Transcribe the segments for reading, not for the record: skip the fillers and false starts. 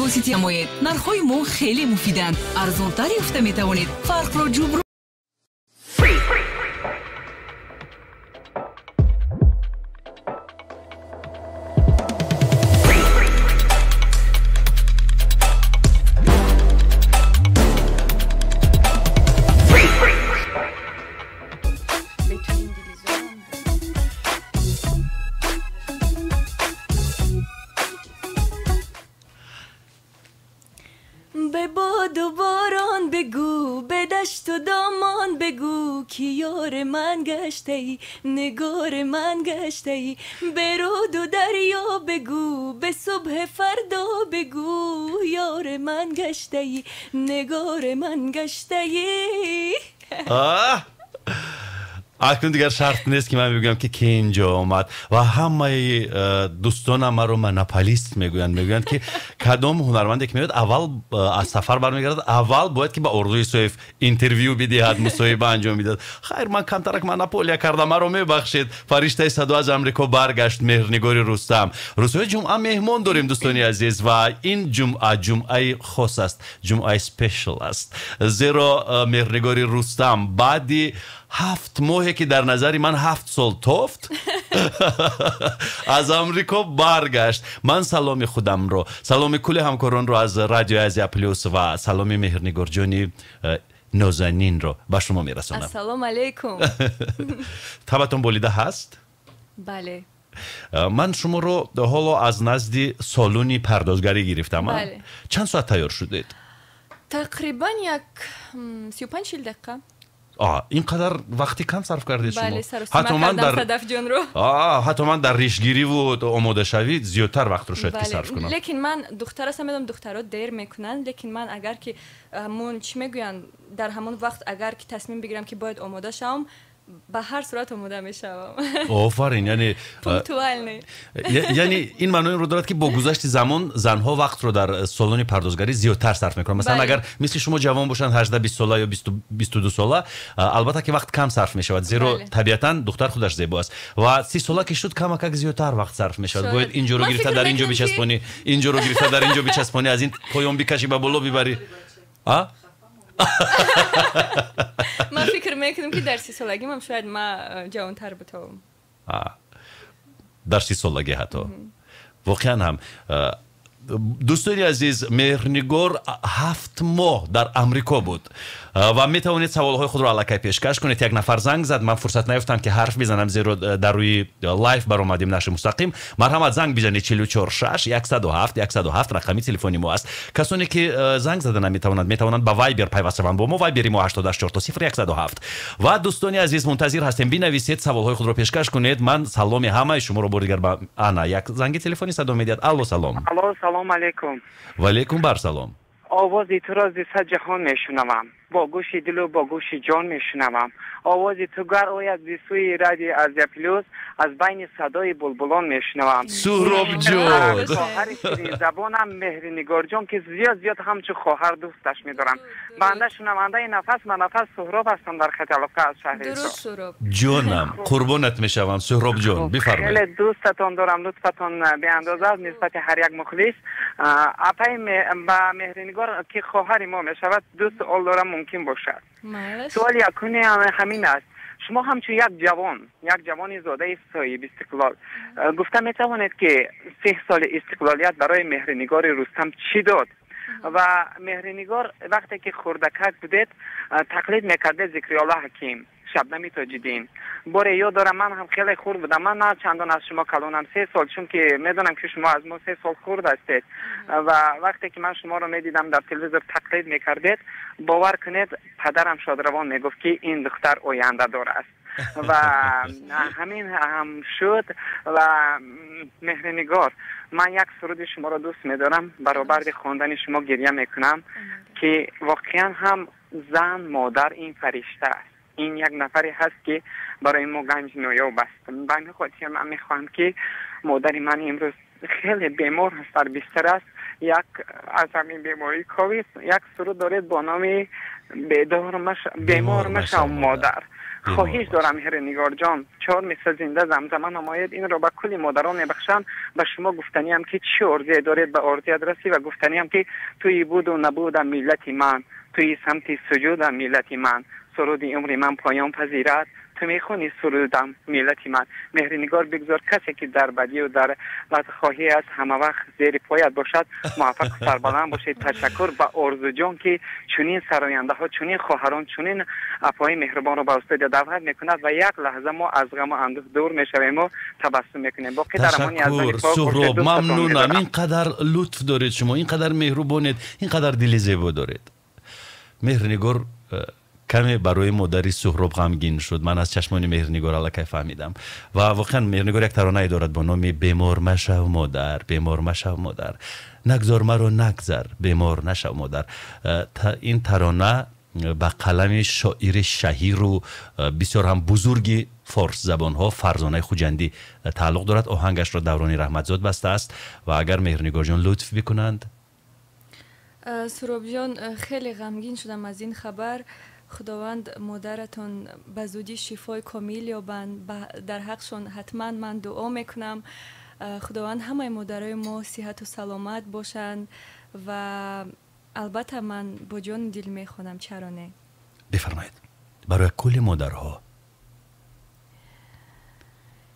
восита намоед. Нархҳои мо хеле муфиданд. Арзонтар ёфта метавонед. Фарқро ҷуброн. به باد و باران بگو، به دشت و دامان بگو که یار من گشته ای، نگار من گشته ای. به رود و دریا بگو، به صبح فردا بگو، یار من گشته ای، نگار من گشته ای. آه! Акнун дигар шарт нест, ки ман мегӯям, ки ки инҷо омад, ва ҳамаи дӯстонам маро монополист мегӯянд. Мегӯянд, ки кадом ҳунарманде ки меояд, аввал аз сафар бармегардад, аввал бояд ки ба Орзу Исоев интервю бидиҳад, мусоҳиба анҷом бидиҳад. Хайр, ман камтарак монополия кардам, маро мебахшед. Фариштаи садо аз Амрико баргашт, Меҳрнигори Рустам. Рӯзҳои ҷумъа меҳмон дорем, дӯстони азиз, ва ин ҷумъа ҷумъаи хос аст, ҷумъаи special аст, зеро Меҳрнигори Рустам баъди 7 моҳе, ки дар назари ман 7 сол тофт, аз Амрико баргашт. Ман саломи худамро, саломи кулли ҳамкоронро аз Радиои Азия Плюс ва саломи Меҳрнигорҷони нозанинро ба шумо мерасонам. Ассалому алайкум. Табатон болида ҳаст? Бале. Ман шуморо ҳоло аз назди солони пардозгарӣ гирифтам. Бале. Чанд соат тайёр шудед? Тақрибан як 35-40 дақиқа. Ин қадар вақти кам сарф кардед шумо? Бале, саросима кардам Садафҷонро. Ҳатто ман дар ришгириву омодашавӣ зиёдтар вақтро шояд ки сарф кунам. Лекин ман духтар ҳастам, медонам, духтаро дер мекунанд, лекин ман агар ки ҳамон чӣ мегӯянд, дар ҳамон вақт агар ки тасмим бигирам, ки бояд омода шавам, ба ҳар сурат омода мешавам. Офарин, яъне Пунктуальный. Яъне ин маъноеро дорад, ки бо гузашти замон занҳо вақтро дар солони пардозгарӣ зиёдтар сарф мекунанд. Масалан, агар мисли шумо ҷавон бошанд, 18, 20 сола ё 22 сола, албатта ки вақт кам сарф мешавад, зеро табиатан духтар худаш зебо аст, ва 30 сола ки шуд, камакак зиёдтар вақт сарф мешавад. Бояд инҷоро гирифта дар инҷо бичаспонӣ, инҷоро гирифта дар инҷо бичаспонӣ, аз ин поён бикашӣ, ба боло бибарӣ. Ман фикр мекунам, ки дар 30-солагимам шояд ман ҷавонтар бутавам. Дар 30-солагӣ ҳатто. Воқеан ҳам, дӯстони азиз, Меҳрнигор 7 моҳ дар Амрико буд ва метавонед саволҳои худро аллакай пешкаш кунед. Як нафар занг зад, ман фурсат наёфтам, ки ҳарф бизанам, зеро дар рӯи live баромадем, нашри мустақим. Марҳамат, занг бизанед: 44 6 107 107 рақами телефони мо аст. Касоне ки занг зада наметавонанд, метавонанд ба Вайбер пайваст шаванд бо мо. Вайбери мо 84 0 107. Ва дӯстони азиз, мунтазир ҳастем, бинависед, саволҳои худро пешкаш кунед. Ман саломи ҳамаи шуморо бори дигар ба ана як занги телефонӣ садо медиҳад. Алло, салом. Алло, салом алейкум. Валейкум барсалом. Овози туро зи сад ҷаҳон мешунавам, бо гӯши дилу бо гӯши ҷон мешунавам. Овози ту гар ояд зи сӯи Радиои Азия Плюс, аз байни садои булбулон мешунавам. Суҳробҷон. Хоҳари ширинзабонам Меҳринигорҷон, ки зиёд зиёд ҳамчун хоҳар дӯсташ медорам. Банда шунавандаи нафас ба нафас Суҳроб ҳастам, дар хати алоқа аз шаҳри. Дуруд, Суҳроб. Ҷонам, қурбонат мешавам, Суҳробҷон, бифармоед. Хеле дӯстатон дорам, лутфатон беандоза аст нисбати ҳар як мухлис. Апаи, ба Меҳринигор, ки хоҳари мо мешавад, ду суол дорам, мумкин бошад. Суоли якуни ҳамин аст: шумо ҳамчун як ҷавон, як ҷавони зодаи соҳиби истиқлол, гуфта метавонед, ки 30 соли истиқлолият барои Меҳринигори Рустам чӣ дод? Ва Меҳринигор, вақте ки хурдакак будед, тақлид мекардед Зикриёлла Ҳаким, Шабнами Тоҷиддин. Боре ёд дорам, ман ҳам хеле хурд будам, ман на чандон аз шумо калонам, 3 сол, чунки медонам, ки шумо аз мо 3 сол хурд ҳастед. Ва вақте ки ман шуморо медидам, дар телевизор тақлид мекардед, бовар кунед, падарам шодравон мегуфт, ки ин духтар ояндадор аст, ва ҳамин ҳам шуд. Ва Меҳринигор, ман як суруди шуморо дӯст медорам, баробари хондани шумо гиря мекунам, ки воқеан ҳам зан, модар ин фаришта аст, ин як нафаре ҳаст, ки барои мо ганҷ ноёб аст. Ба ҳамин хотир ман мехоҳам, ки модари ман имрӯз хеле бемор аст, дар бистар аст, як аз ҳамин бемории ковид, як суруд доред бо номи «Бемор машав, модар». Хоҳиш дорам, Меҳринигор ҷон, чор мисра зинда замзама намоед. Инро ба кулли модарон мебахшам. Ба шумо гуфтаниам, ки чӣ орзуе доред, ба орзуят расӣ, ва гуфтаниам, ки туи буду набудам, миллати ман, туи самти суҷудам, миллати ман, суруди умри ман поён пазирад, ту мехонӣ сурудам, миллати ман. Меҳринигор, бигзор касе ки дар бадию дар бадхоҳӣ аст, ҳама вақт зери поят бошад. Муваффақ, сарбаланд бошед. Ташаккур ба Орзуҷон, ки чунин сарояндаҳо, чунин хоҳарон, чунин апои меҳрубонро ба студия даъват мекунад ва як лаҳза мо аз ғаму андӯҳ дур мешавем ва табассум мекунем. Боқӣ дар амони Яздони пок. Суҳроб, мамнунам. Ин қадар лутф доред шумо, ин қадар меҳрубонед, ин қадар дили зебо доред. Меҳринигор каме барои модари Суҳроб ғамгин шуд. Ман аз чашмони Меҳринигор аллакай фаҳмидам. Ва воқеан Меҳринигор як таронае дорад бо номи «Бемор машав, модар, бемор машав, модар, нагзор маро, нагзар, бемор нашав, модар». Ин тарона ба қалами шоири шаҳиру бисёр ҳам бузурги форсзабонҳо Фарзонаи Хуҷандӣ тааллуқ дорад. Оҳангашро Даврони Раҳматзод бастааст ва агар Меҳринигорҷон лутф бикунанд. Суҳробҷон, хеле ғамгин шудам аз ин хабар. Худованд модаратон ба зудӣ шифои комил ёбанд. Дар ҳақшон ҳатман ман дуо мекунам. Худованд ҳамаи модарои мо сиҳату саломат бошанд ва албатта ман бо ҷону дил мехонам. Чаро не? Бифармоед, барои кулли модарҳо.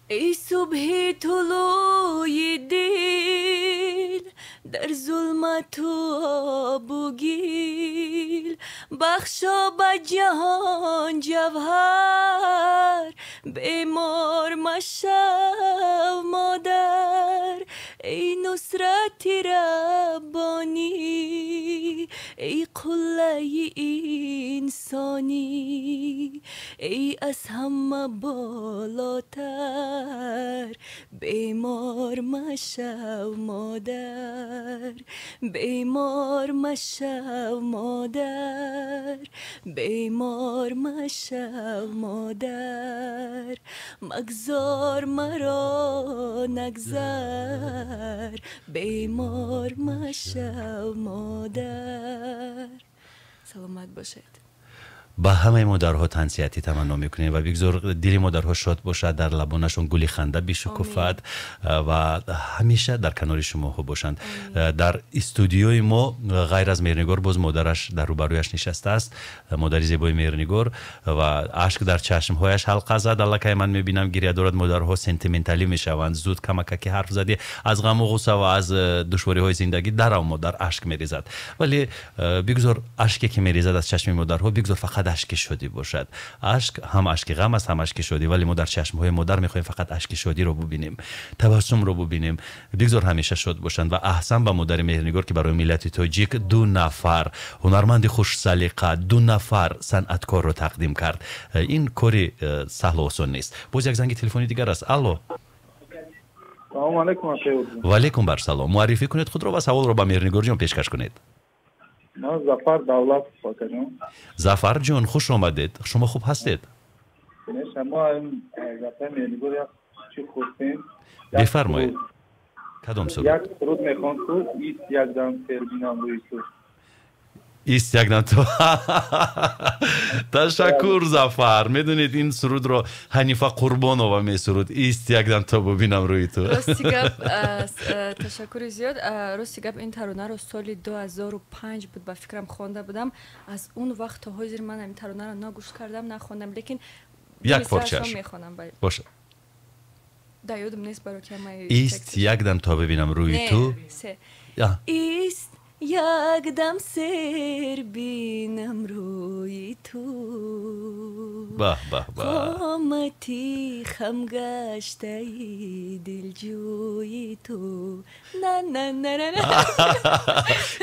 Эй субҳи тулӯи дил, дар зулмату обу гил, бахшо ба ҷаҳон ҷавҳар, бемор машав, модар. Эй нусрати раббонӣ, эй қуллаи инсонӣ, эй аз ҳама болотар, бемор машав, модар, бемор машав, модар, бемор машав, модар, магзор маро, нагзар, бемор машав, модар. Саломат бошед. Ба ҳамаи модарҳо тансиҳатӣ таманно мекунем ва бигзор дили модарҳо шод бошад, дар лабонашон гули ханда бишукуфад ва ҳамеша дар канори шумоҳо бошанд. Дар студиёи мо ғайр аз Меҳрнигор боз модараш дар рӯбарӯяш нишастааст, модари зебои Меҳрнигор, ва ашк дар чашмҳояш ҳалқа зад. Аллакай ман мебинам, гиря дорад. Модарҳо сентименталӣ мешаванд зуд. Камака ки ҳарф задӣ аз ғаму ғусса ва аз душвориҳои зиндагӣ, дарав модар ашк мерезад. Вале бигзор ашке ки мерезад аз чашми модарҳо, бигзор фақат ашки шодӣ бошад. Ашк ҳам ашки ғам аст, ҳам ашки шодӣ, вале мо дар чашмҳои модар мехоҳем фақат ашки шодиро бубинем, табассумро бубинем. Бигзор ҳамеша шод бошанд. Ва аҳсан ба модари Меҳрнигор, ки барои миллати тоҷик ду нафар ҳунарманди хушсалиқа, ду нафар санъаткорро тақдим кард. Ин кори саҳлу осон нест. Боз як занги телефони дигар аст. Алло. Салому алайкум. Ва алайкум барсалом. Муаррифӣ кунед худро ва саволро ба Меҳрнигорҷон пешкаш кунед. Ман Зафар Давлатов, акаҷон. Зафарҷон, хуш омадед. Шумо хуб ҳастед? Мо Зафар Меҳрнигор як чӣ хостем. Бифармоед, кадом суруд? Як суруд мехонд ту, «Ист якдам сер бинам рӯи ту». Ист якдам ту. Ташаккур, Зафар. Медонед, ин сурудро Ҳанифа Қурбонова месуруд, «Ист якдам то бубинам рӯи ту». Рости гап, ташаккури зиёд. Рости гап, ин таронаро соли 2005 буд, ба фикрам, хонда будам. Аз он вақт то ҳозир ман ҳамин таронаро на гӯш кардам, на хондам, лекин як порчааш мехонам. Бошад. Да ёдам нест, баро ки ҳамаи. «Ист якдам то бибинам рӯи ту». Ист якдам сер бинам рӯи ту, баҳ баҳ баҳ, қомати хамгаштаи дилҷӯи ту, на на на на.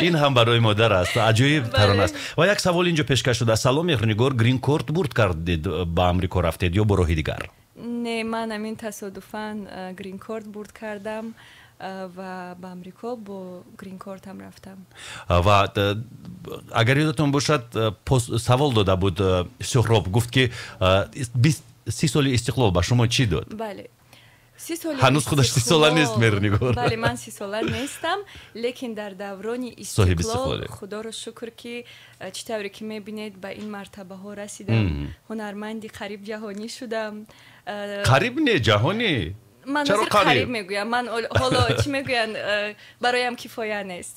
Ин ҳам барои модар аст. Аҷоиб тарона аст. Ва як савол инҷо пешкаш шуда: «Салом, Меҳрнигор, грин-корт бурд кардед, ба Амрико рафтед ё бо роҳи дигар?» Не, ман ҳамин тасодуфан грин-корт бурд кардам ва ба Амрико бо грин-кортам рафтам. Ва агар ёдатон бошад, савол дода буд Суҳроб, гуфт ки 30 соли истиқлол ба шумо чӣ дод? Бале. Ҳанӯз худаш 30 сола нест Меҳрнигор. Бале, ман 30 сола нестам, лекин дар даврони истиқлол, худоро шукр, ки чӣ тавре ки мебинед, ба ин мартабаҳо расидам, ҳунарманди қариб ҷаҳонӣ шудам. Қариб не, ҷаҳонӣ. Ман қариб мегӯям, ман ҳоло чӣ мегӯянд, бароям кифоя нест.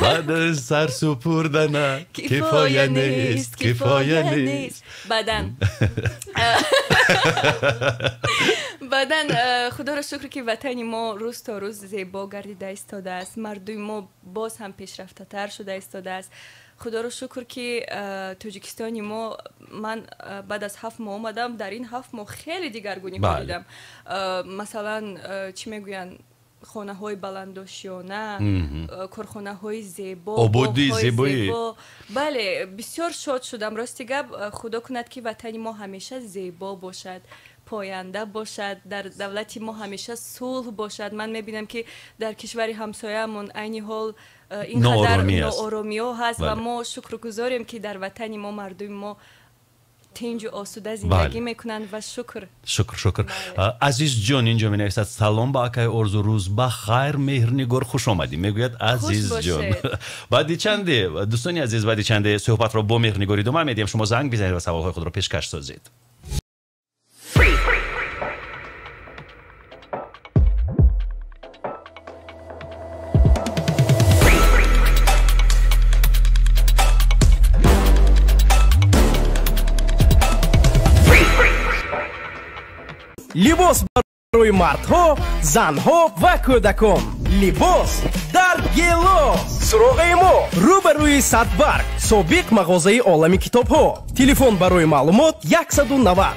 Баъд сар супурдана кифоя нест, кифоя нест. Баъдан худоро шукр, ки ватани мо рӯз то рӯз зебо гардида истодааст, мардуми мо боз ҳам пешрафтатар шуда истодааст. Худоро шукр, ки Тоҷикистони мо, ман баъд аз 7 моҳ омадам, дар ин 7 моҳ хеле дигаргунӣ дидам. Масалан, чӣ мегӯянд, хонаҳои баландошёна, корхонаҳои зебо, ободӣ, зебоӣ. Бале, бисёр шод шудам, рости гап. Худо кунад, ки ватани мо ҳамеша зебо бошад, поянда бошад, дар давлати мо ҳамеша сулҳ бошад. Ман мебинам, ки дар кишвари ҳамсояамон айни ҳол ин қадар нооромиҳо ҳаст ва мо шукргузорем, ки дар ватани мо мардуми мо тинҷу осуда зиндагӣ мекунанд ва шукр. Шукр, шукр. Азизҷон инҷо менависад: «Салом ба акаи Орзу, рӯз ба хайр, Меҳрнигор, хуш омадӣ», мегӯяд Азизҷон. Баъди чанде, дӯстони азиз, баъди чанде суҳбатро бо Меҳрнигор идома медиҳем. Шумо занг бизанед ва саволҳои худро пешкаш созед. Либос барои мардҳо, занҳо ва кӯдакон, либос дар Гелос. Суроғаи мо: рӯ ба рӯи Садбарг, собиқ мағозаи Олами китобҳо. Телефон барои маълумот: 190.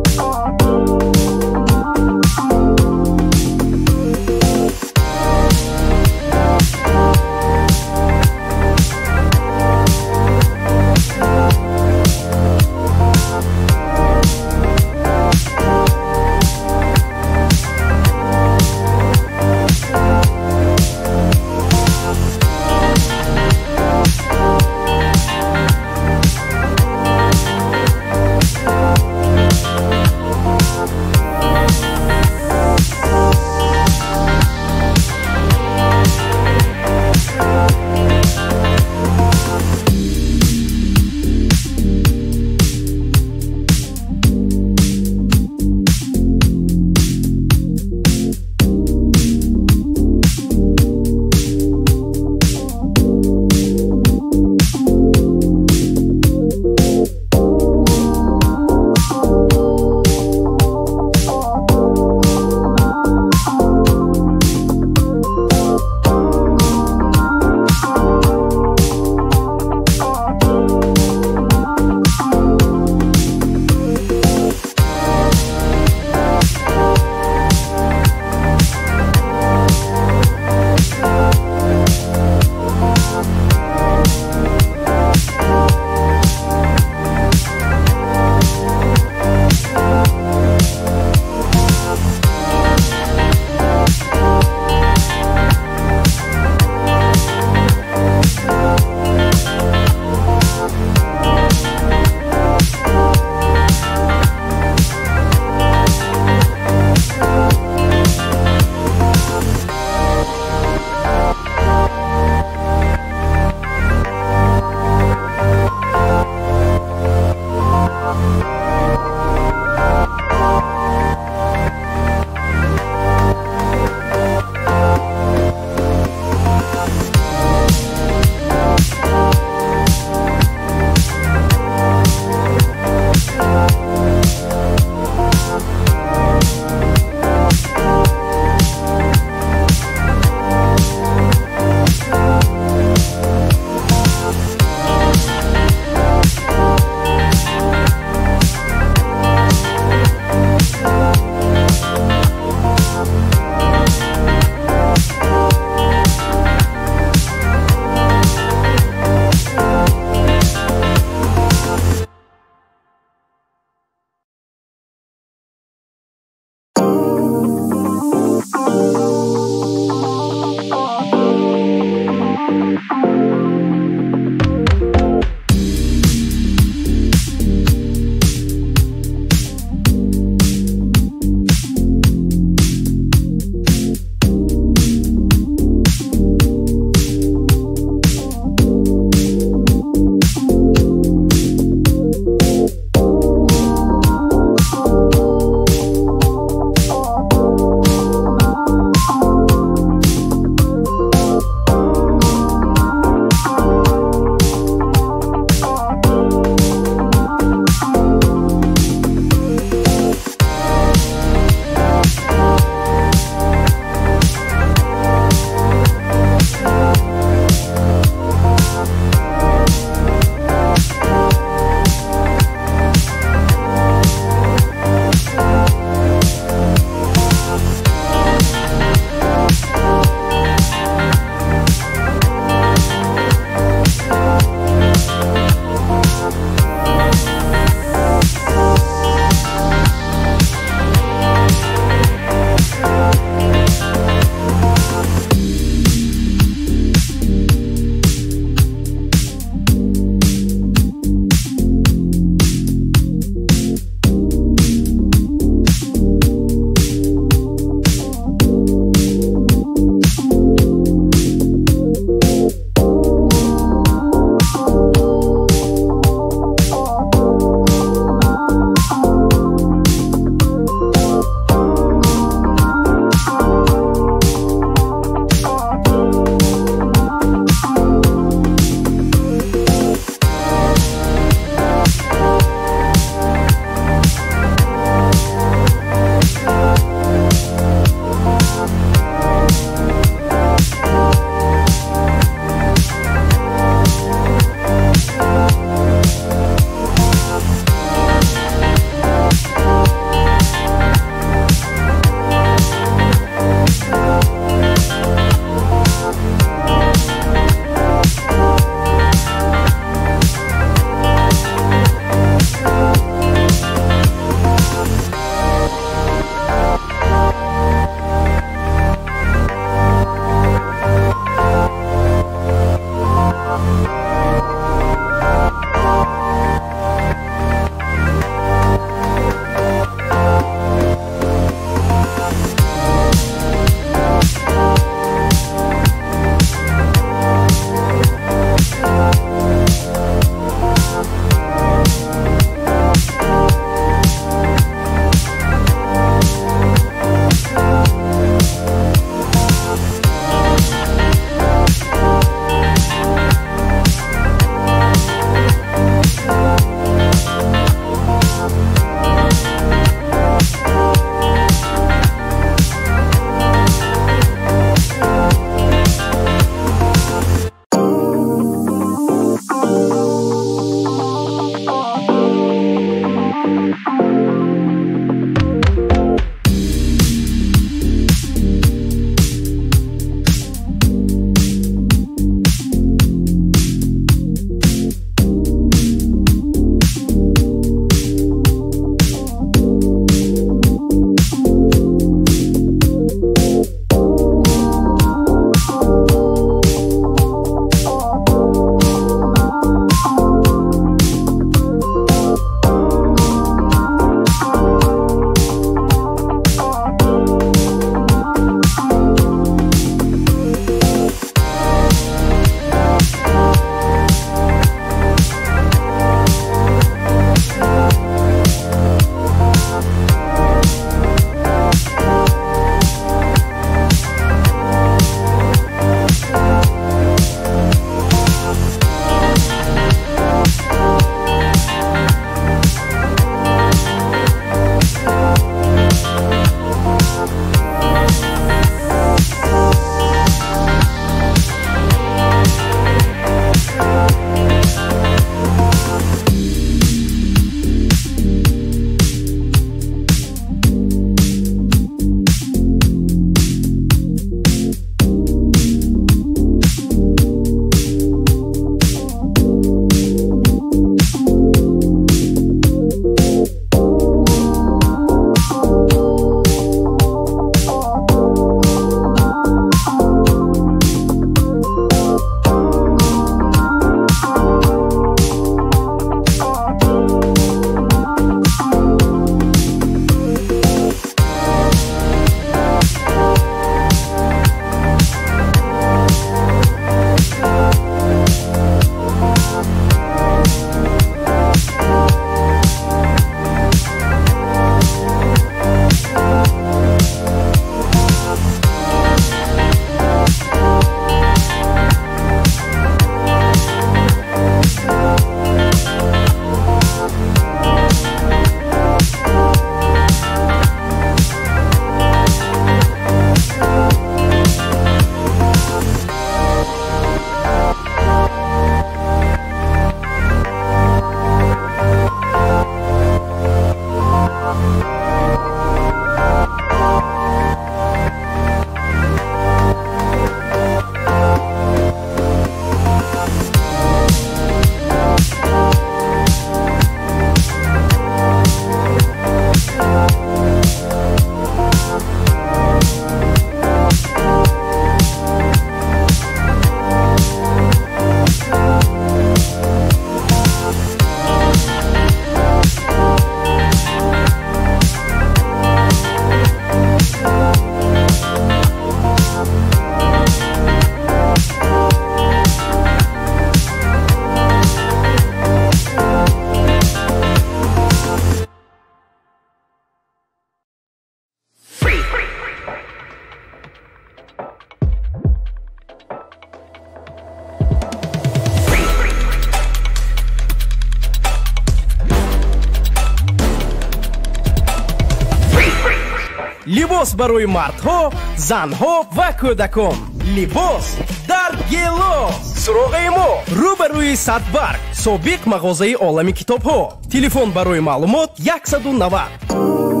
Либос барои мардҳо, занҳо ва кӯдакон. Либос дар Гелос. Суроғаи мо рӯбарӯи Садбарг, собиқ мағозаи олами китобҳо. Телефон барои маълумот 190.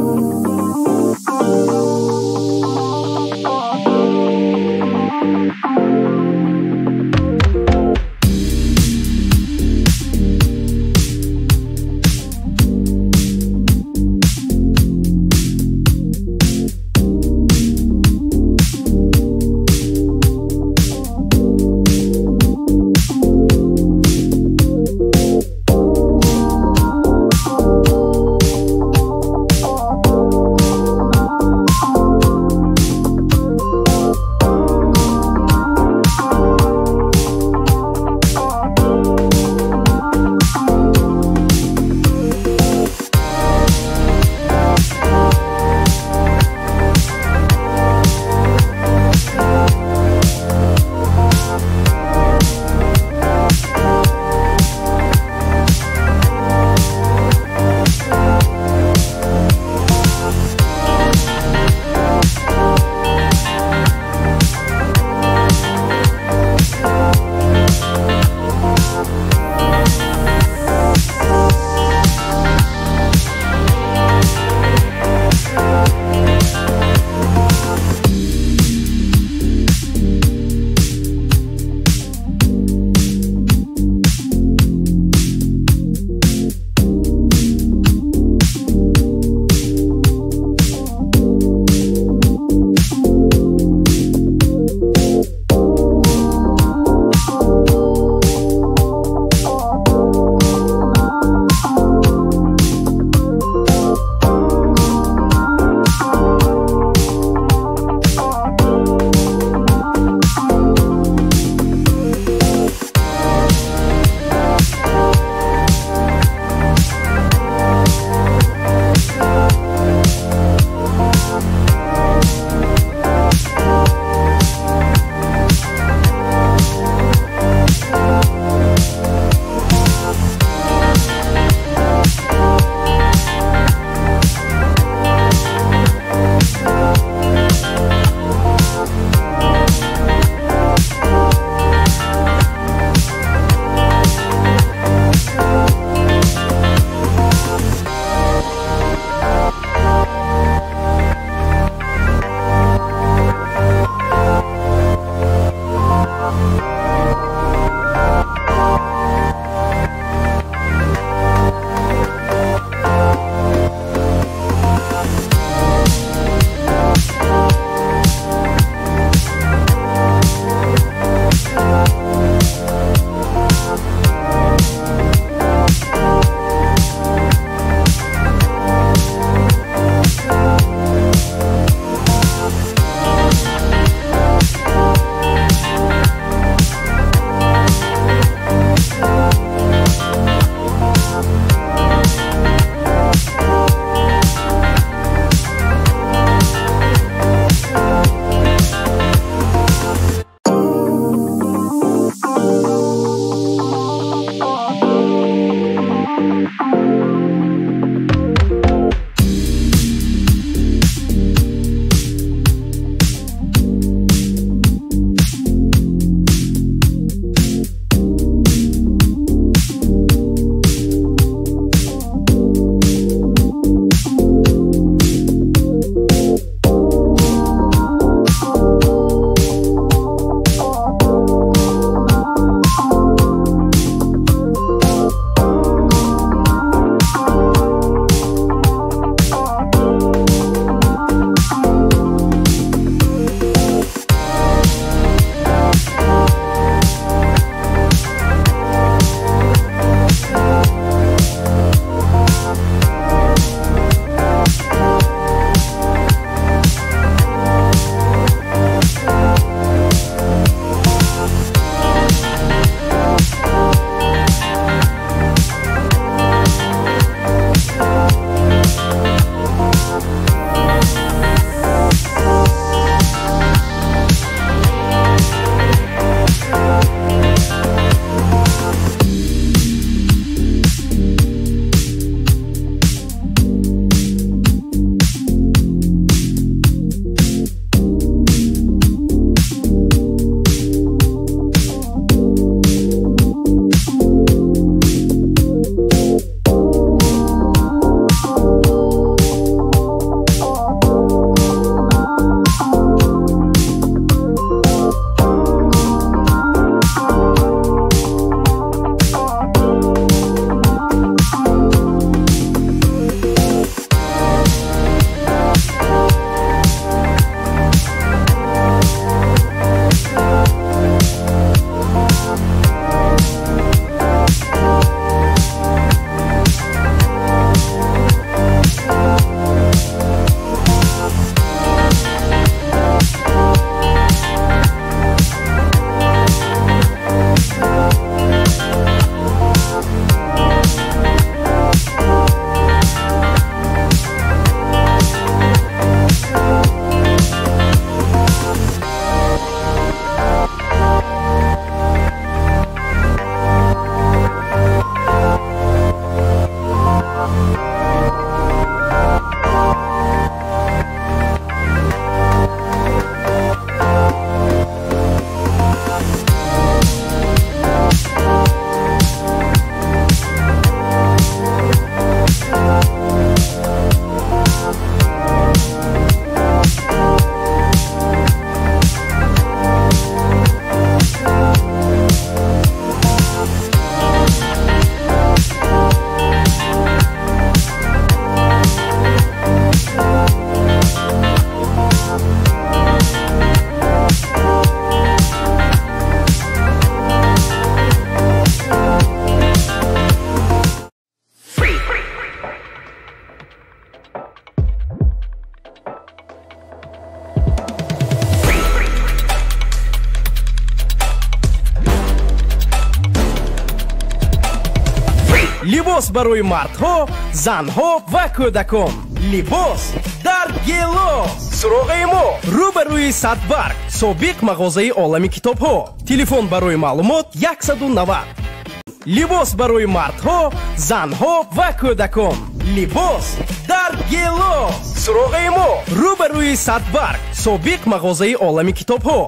Либос барои мардҳо, занҳо ва кӯдакон. Либос дар Гелос. Суроғаи мо рӯбарӯи Садбарг, собиқ мағозаи олами китобҳо. Телефон барои маълумот 190. Либос барои мардҳо, занҳо ва кӯдакон. Либос дар Гелос. Суроғаи мо рӯбарӯи Садбарг, собиқ мағозаи олами китобҳо.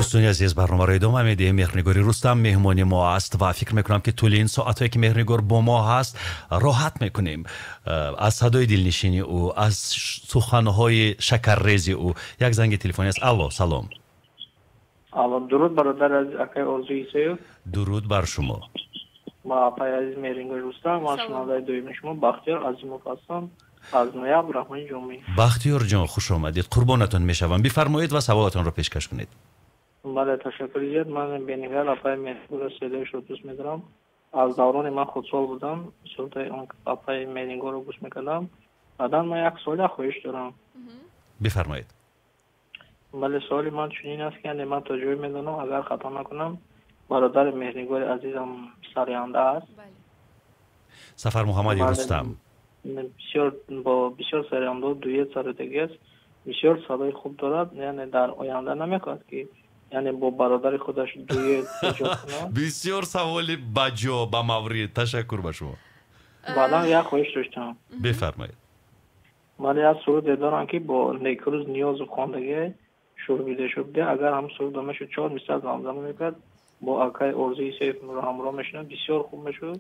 Дӯстони азиз, барномаро идома медиҳем. Меҳрнигори Рустам меҳмони мо аст ва фикр мекунам, ки тӯли ин соатҳое, ки Меҳрнигор бо мо ҳаст, роҳат мекунем аз садои дилнишини ӯ, аз суханҳои шакаррези ӯ. Як занги телефонӣ аст. Алло, салом. Алло, дуруд бародар азиз, акай Орзу Исоев. Дуруд бар шумо. Ма апай азиз Меҳрнигори Рустам, ман шунавандаи доимии шумо Бахтиёр Азимов ҳастам аз ноҳияи Абдурраҳмони Ҷомӣ. Бахтиёр ҷон, хуш омадед, қурбонатон мешавам. Бифармоед ва саволатонро пешкаш кунед. Бале, ташаккур зиёд. Ман бениҳоят апаи Меҳрнигорро, садояшро дӯст медорам. Аз даврони ман худсол будам, садои он апаи Меҳрнигорро гӯш мекардам. Баъдан ман як суоле хоҳиш дорам. Бифармоед. Бале, суоли ман чунин аст, ки яъне ман то ҷое медонам, агар хато накунам, бародари Меҳрнигори азизам сароянда аст. Сафар Муҳаммади Рустам. Бисёр бо бисёр сарояндаҳо дует сародагӣ аст, бисёр садои хуб дорад, яъне дар оянда намехоҳад, ки яъне бо бародари худаш дует эҷод кунад? Бисёр саволи баҷо, ба маврид. Ташаккур ба шумо. Баъдан як хоҳиш доштам. Бифармоед. Ман як суруде дорам, ки бо Некрӯз Ниёзов хондагӣ, шурбида шурбида. Агар ҳам суруд мешуд, чор мисра замзама мекард, бо акай Орзу Исоев ҳамроҳ мешудам, бисёр хуб мешуд.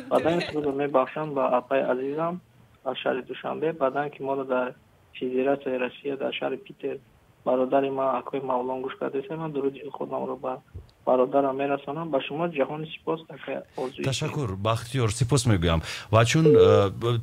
Баъдан ин сурудро мебахшам ба апаи азизам аз шаҳри Душанбе. Баъдан ки моро дар Федератсияи Россия, дар шаҳри Питер бародари ман акои Мавлон гӯш кардааст, ман дуруди худамро ба Бародарам мерасонам ба шумо ҷаҳони сипос. Ташаккур, Бахтиёр, сипос мегӯям. Ва чун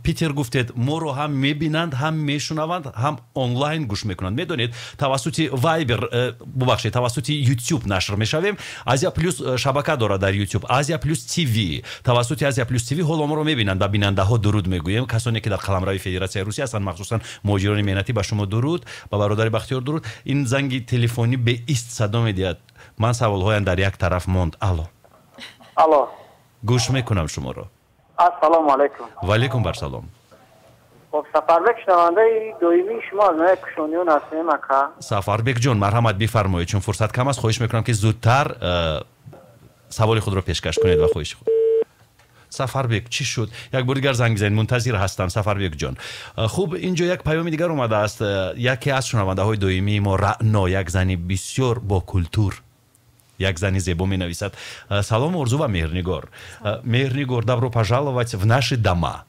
Питер гуфтед, моро ҳам мебинанд, ҳам мешунаванд, ҳам онлайн гӯш мекунанд. Медонед, тавассути Viber, бубахшед, тавассути YouTube нашр мешавем. Азия Плюс шабака дорад дар YouTube, Азия Плюс ТВ. Тавассути Азия Плюс ТВ ҳоло моро мебинанд. Ба бинандаҳо дуруд мегӯем. Касоне ки дар қаламрави Федератсияи Русия ҳастанд, махсусан муҳоҷирони меҳнатӣ, ба шумо дуруд, ба бародари Бахтиёр дуруд. Ин занги телефонӣ беист садо медиҳад. Ман саволҳоям дар як тараф монд. Алло. Алло. Гӯш мекунам шуморо. Ассалому алайкум. Ва алайкум барсалом. Хоб, Сафарбек, шунавандаи доимии шумо аз ноҳияи Кушониён ҳастем, ака. Сафарбек ҷон, марҳамат, бифармоед, чун фурсат кам аст, хоҳиш мекунам ки зудтар саволи худро пешкаш кунед ва хоҳиши худ. Сафарбек, чӣ шуд? Як бор дигар занг бизанед, мунтазир ҳастам, Сафарбек ҷон. Хуб, инҷо як паёми дигар омадааст. Яке аз шунавандаҳои доимии мо, Раъно, як зани бисёр бо культур, як зани зебо менависад: Салом, Орзу ва Меҳрнигор. Меҳрнигор, добро пожаловать в наши дома.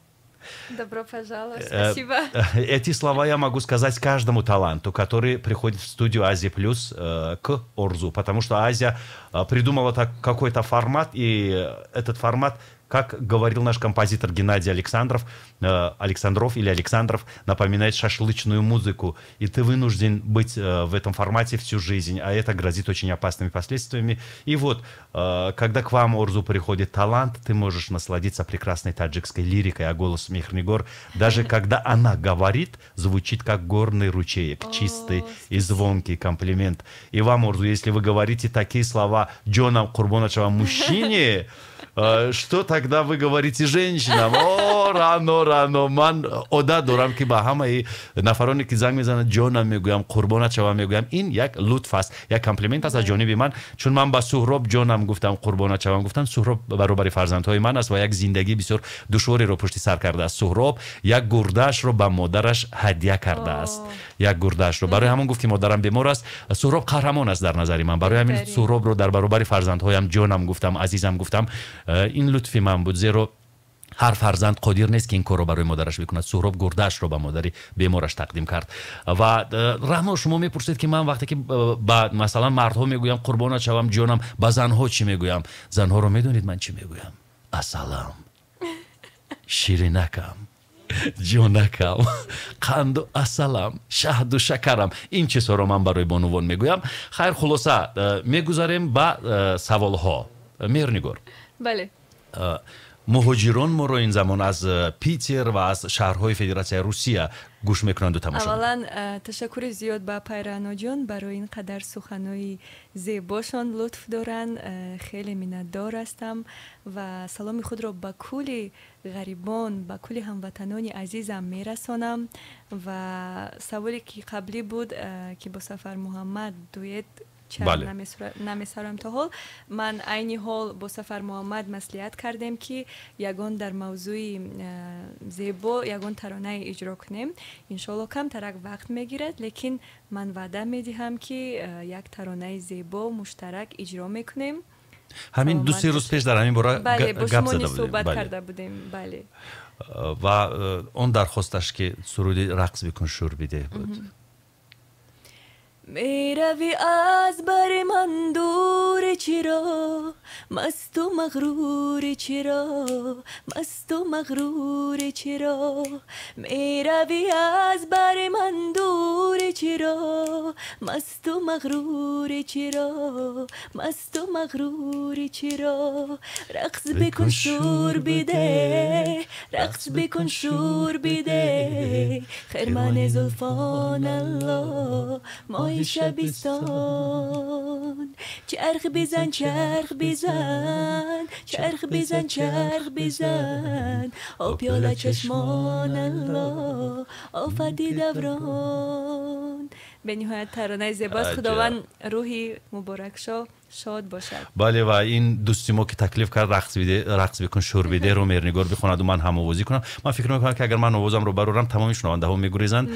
Добро пожаловать, спасибо. Эти слова я могу сказать каждому таланту, который приходит в студию Азия Плюс к Орзу, потому что Азия придумала так, какой-то формат, и этот формат, как говорил наш композитор Геннадий Александров, Александров или Александров, напоминает шашлычную музыку. И ты вынужден быть в этом формате всю жизнь, а это грозит очень опасными последствиями. И вот, когда к вам, Орзу, приходит талант, ты можешь насладиться прекрасной таджикской лирикой, а голос Мехрнигор, даже когда она говорит, звучит как горный ручеек, чистый и звонкий комплимент. И вам, Орзу, если вы говорите такие слова ҷонам, қурбонат шавам мужчине, что тогда вы говорите женщинам? О, Рано, Рано, ман одат дорам ки ба ҳамаи нафароне ки занг мезананд, ҷонам мегӯям, қурбонат шавам мегӯям. Ин як лутф аст, як комплимент аст аз ҷониби ман, чун ман ба Суҳроб ҷонам гуфтам, қурбонат шавам гуфтам. Суҳроб баробари фарзандҳои ман аст ва як зиндагии бисёр душвориро пушти сар кардааст. Суҳроб як гурдаашро ба модараш ҳадя кардааст, як гурдаашро. Барои ҳамон гуфт ки модарам бемор аст. Суҳроб қаҳрамон аст дар назари ман. Барои ҳамин Суҳробро дар баробари фарзандҳоям ҷонам гуфтам, азизам гуфтам. Ин лутфи ман буд, зеро ҳар фарзанд қодир нест ки ин корро барои модараш бикунад. Суҳроб гурдаашро ба модари бемораш тақдим кард. Ва Раҳмо, шумо мепурсед ки ман вақте ки ба масалан мардҳо мегӯям қурбонат шавам, ҷонам, ба занҳо чӣ мегӯям? Занҳоро медонед ман чӣ мегӯям? Асалам, ширинакам, ҷонакам, қанду асалам, шаҳду шакарам. Ин чизҳоро ман барои бонувон мегӯям. Хайр, хулоса, мегузарем ба саволҳо. Меҳрнигор. Бале. Муҳоҷирон моро ин замон аз Питер ва аз шаҳрҳои Федератсияи Русия гӯш мекунанду тамошо. Аввалан, ташаккури зиёд ба Пайраноҷон барои ин қадар суханои зебошон, лутф доранд. Хеле миннатдор ҳастам ва саломи худро ба кулли ғарибон, ба кулли ҳамватанони азизам мерасонам. Ва саволе ки қаблӣ буд, ки бо Сафар Муҳаммад дуэт чаро намесарам то ҳол, ман айни ҳол бо Сафар Муҳаммад маслиҳат кардем, ки ягон дар мавзӯи зебо ягон таронае иҷро кунем. Иншоалло, камтарак вақт мегирад, лекин ман ваъда медиҳам, ки як таронаи зебо муштарак иҷро мекунем. Ҳамин 2-се рӯз пеш дар ҳамин бора гап зада будем, суҳбат карда будем, бале. Ва он дархосташ ки суруди рақс бикун, шур бидеҳ буд. Мерави аз бари ман дури чиро, масту мағрури чиро, масту мағрури чиро? Мерави аз бари ман дури чиро, масту мағрури чиро, масту мағрури чиро? Рақс бикун, шур биде, рақс бикун, шур биде, хирмани зулфон алло, моҳи шабистон. Чарх бизан, чарх бизан, чарх бизан, чарх бизан, о пиёла чашмон алло, офати даврон. Бениҳоят таронаи зебост. Худованд рӯҳи муборакшо шод бошад. Бале, ва ин дӯсти мо ки таклиф кард рақс бикун, шур бидеҳро Меҳрнигор бихонаду ман ҳамовозӣ кунам, ман фикр мекунам ки агар ман овозамро барорам, тамоми шунавандаҳо мегурезанд,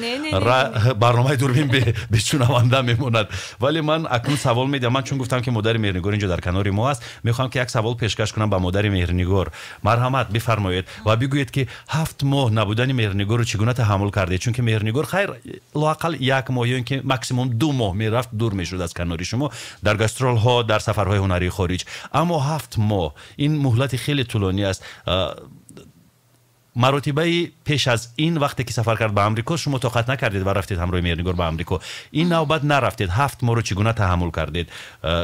барномаи дурбин бешунаванда мемонад. Вале ман акнун савол медиҳам. Ман чун гуфтам ки модари Меҳрнигор инҷо дар канори мо аст, мехоҳам ки як савол пешкаш кунам ба модари Меҳрнигор. Марҳамат, бифармоед ва бигӯед ки 7 моҳ набудани Меҳрнигорро чӣ гуна таҳаммул кардед, чунки Меҳрнигор, хайр, лоақал як моҳ ё ин ки максимум 2 моҳ мерафт, дур мешуд аз канори шумо дар гастролҳо. дар сафарҳои ҳунарии хориҷ, аммо 7 моҳ ин муҳлати хеле тӯлонӣ аст. Маротибаи пеш аз ин вақте ки сафар кард ба Амрико, шумо тоқат накардед ва рафтед ҳамроҳи Меҳрнигор ба Амрико. Ин навбат нарафтед, 7 моҳро чӣ гуна таҳаммул кардед?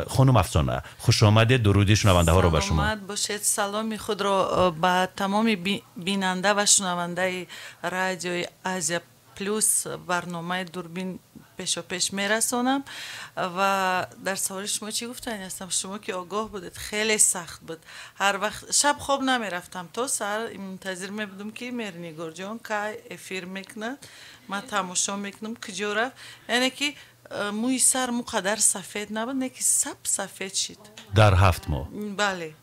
Хонум Афсона, хуш омадед, дуруди шунавандаҳоро ба шумо. Саломат бошед. Саломи худро ба тамоми бинанда ва шунавандаи радиои Азия Плюс, барномаи Дурбин пешопеш мерасонам. Ва дар саволи шумо чӣ гуфтани ҳастам? Шумо ки огоҳ будед, хеле сахт буд. Ҳар вақт шаб хоб намерафтам, то саҳар мунтазир мебудам ки Меҳрнигорҷон кай эфир мекунад, ман тамошо мекунам куҷо рафт. Яъне ки мӯи сар муқадар сафед набуд, не ки сап сафед шид дар 7 моҳ. Бале,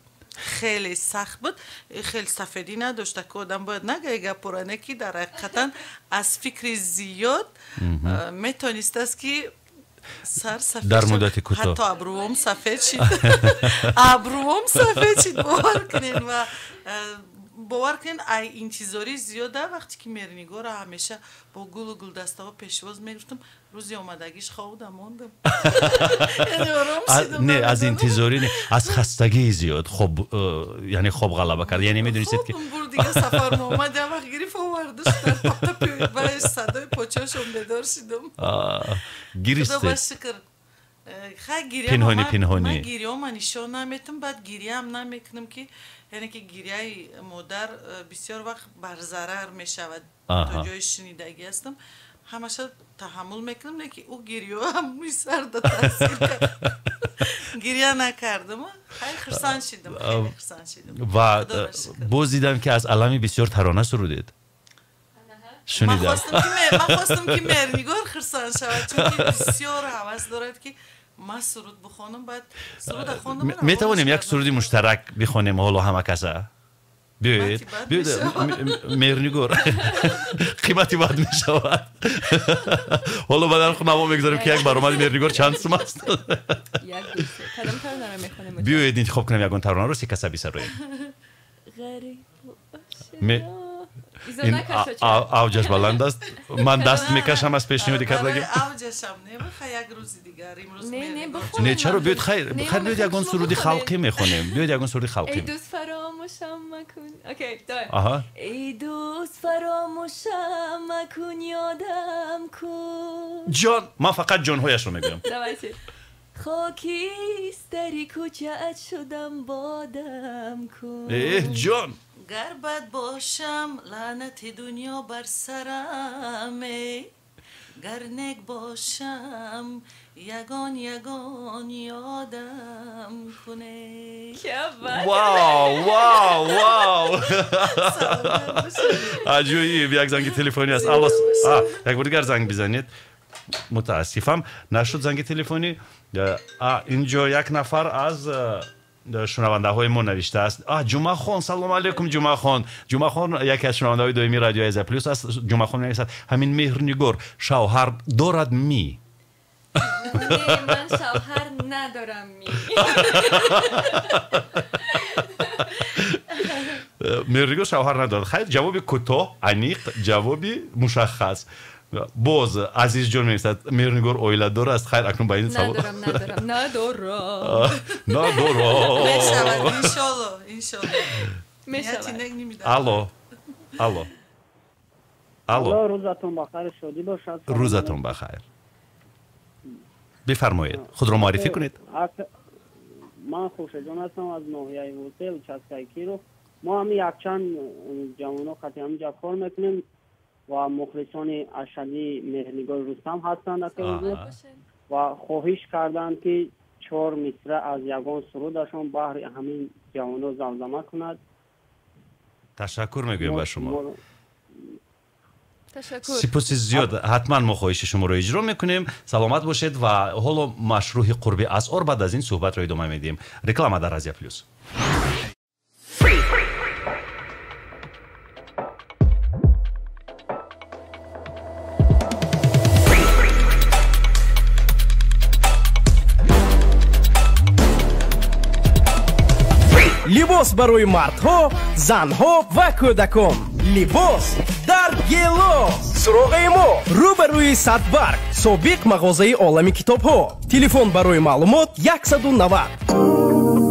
хеле сахт буд, хеле сафедӣ надошта, ки одам бояд нагӯяд гапора, не ки дар ҳақиқатан аз фикри зиёд метонистааст ки сар сафед дар муддати кӯтоҳ, ҳатто абрӯвом сафед шид. Абрӯвом сафед шид, бовар кунед. Ва бовар кунед, ай интизорӣ зиёда. Вақте ки Меҳрнигорро ҳамеша бо гулу гулдастаҳо пешвоз мегирифтам, рӯзи омадагиш хобда мондам. Не, аз интизорӣ не, аз хастагии зиёд хоб, яъне хоб ғалаба кард. Яъне медонистед ки хобам бурд, дига Сафар Муҳаммад як вақт гирифт овардаш, дар тапи садои почошон бедор шидам. Гиристед? Худо ба шукр. Хай гиря, пинҳонӣ пинҳонӣ. Ман гирёма нишон наметам, баъд гиряам намекунам, ки яъне ки гиряи модар бисёр вақт барзарар мешавад. То ҷои шунидагӣ ҳастам, ҳамаша таҳаммул мекунам, не ки ӯ гирёам мӯи сарда таъсир кард. Гиря накардам, хеле хурсанд шидам, хеле хурсанд шидам. Ва боз дидам ки аз алами бисёр тарона сурудед. Шунидам. Ман хостам ки Меҳрнигор хурсанд шавад, чунки бисёр ҳавас дорад ки ман суруд бихонам, баъд суруда хондам. Метавонем як суруди муштарак бихонем ҳоло ҳама каса? Биёед, биёед, Меҳрнигор, қимати бад мешавад. Ҳоло ба нарху наво мегузорем ки як баромади Меҳрнигор чанд сум аст. Биёед интихоб кунем ягон таронаро, се каса бисароем. Ин авҷаш баланд аст, ман даст мекашам аз пешниҳоди кардагӣ. Авҷашам не, хай як рӯзи дигар, имрӯз не, чаро? Биёед, хайр, хайр, биёед ягон суруди халқӣ мехонем. Биёед ягон суруди халқӣ. Эй дӯст фаромӯшам макун. Окей, давай. Эй дӯст фаромӯшам макун, ёдам кун. Ҷон, ман фақат ҷонҳояшро мегӯям. Давайте. Хокистари кӯчаат шудам, бодам кун. Эҳ, ҷон. Гар бад бошам, лаънати дунё бар сарам, гар нек бошам, ягон ягон ёдам куне. Вау, вау, вау! Аҷоиб, як занги телефонӣ аст. Алло, як бор дигар занг бизанед. Мутаассифам, нашуд занги телефонӣ. Инҷо як нафар аз шунавандаҳои мо навиштааст. Ҷумъахон, салом алейкум, Ҷумъахон. Ҷумъахон яке аз шунавандаҳои доимии радиои Азия Плюс аст. Ҷумъахон менависад: ҳамин Меҳрнигор шавҳар дорад ми? Не, ман шавҳар надорам ми. Меҳрнигор шавҳар надорад. Хайр, ҷавоби кӯтоҳ, аниқ, ҷавоби мушаххас. Боз Азизҷон менависад: Меҳрнигор оиладор аст. Хайр, акнун ба ин савол. Надорам, надорам, надорам. Надорам. Мешавад, иншолло, иншолло. Мешавад. Алло, алло, алло. Рӯзатон бахайр, шодӣ бошад. Рӯзатон бахайр. Бифармоед, худро муаррифӣ кунед. Ман Хуршедҷон ҳастам аз ноҳияи Восеъ, участкаи Киров. Мо ҳамин якчанд ҷавонҳо қатъи ҳаминҷа кор мекунем ва мухлисони ашадии Меҳрнигори Рустам ҳастанд ва хоҳиш карданд ки 4 мисра аз ягон сурудашон баҳри ҳамин ҷавонҳо замзама кунад. Ташаккур мегӯем ба шумо. Сипоси зиёд. Ҳатман мо хоҳиши шуморо иҷро мекунем. Саломат бошед ва ҳоло машрӯҳи қурби асъор баъд аз ин суҳбатро идома медиҳем. Реклама дар Азия Плюс. Либос барои мардҳо, занҳо ва кӯдакон. Либос дар Гелос. Суроғаи мо рӯбарӯи Садбарг, собиқ мағозаи олами китобҳо. Телефон барои маълумот 190.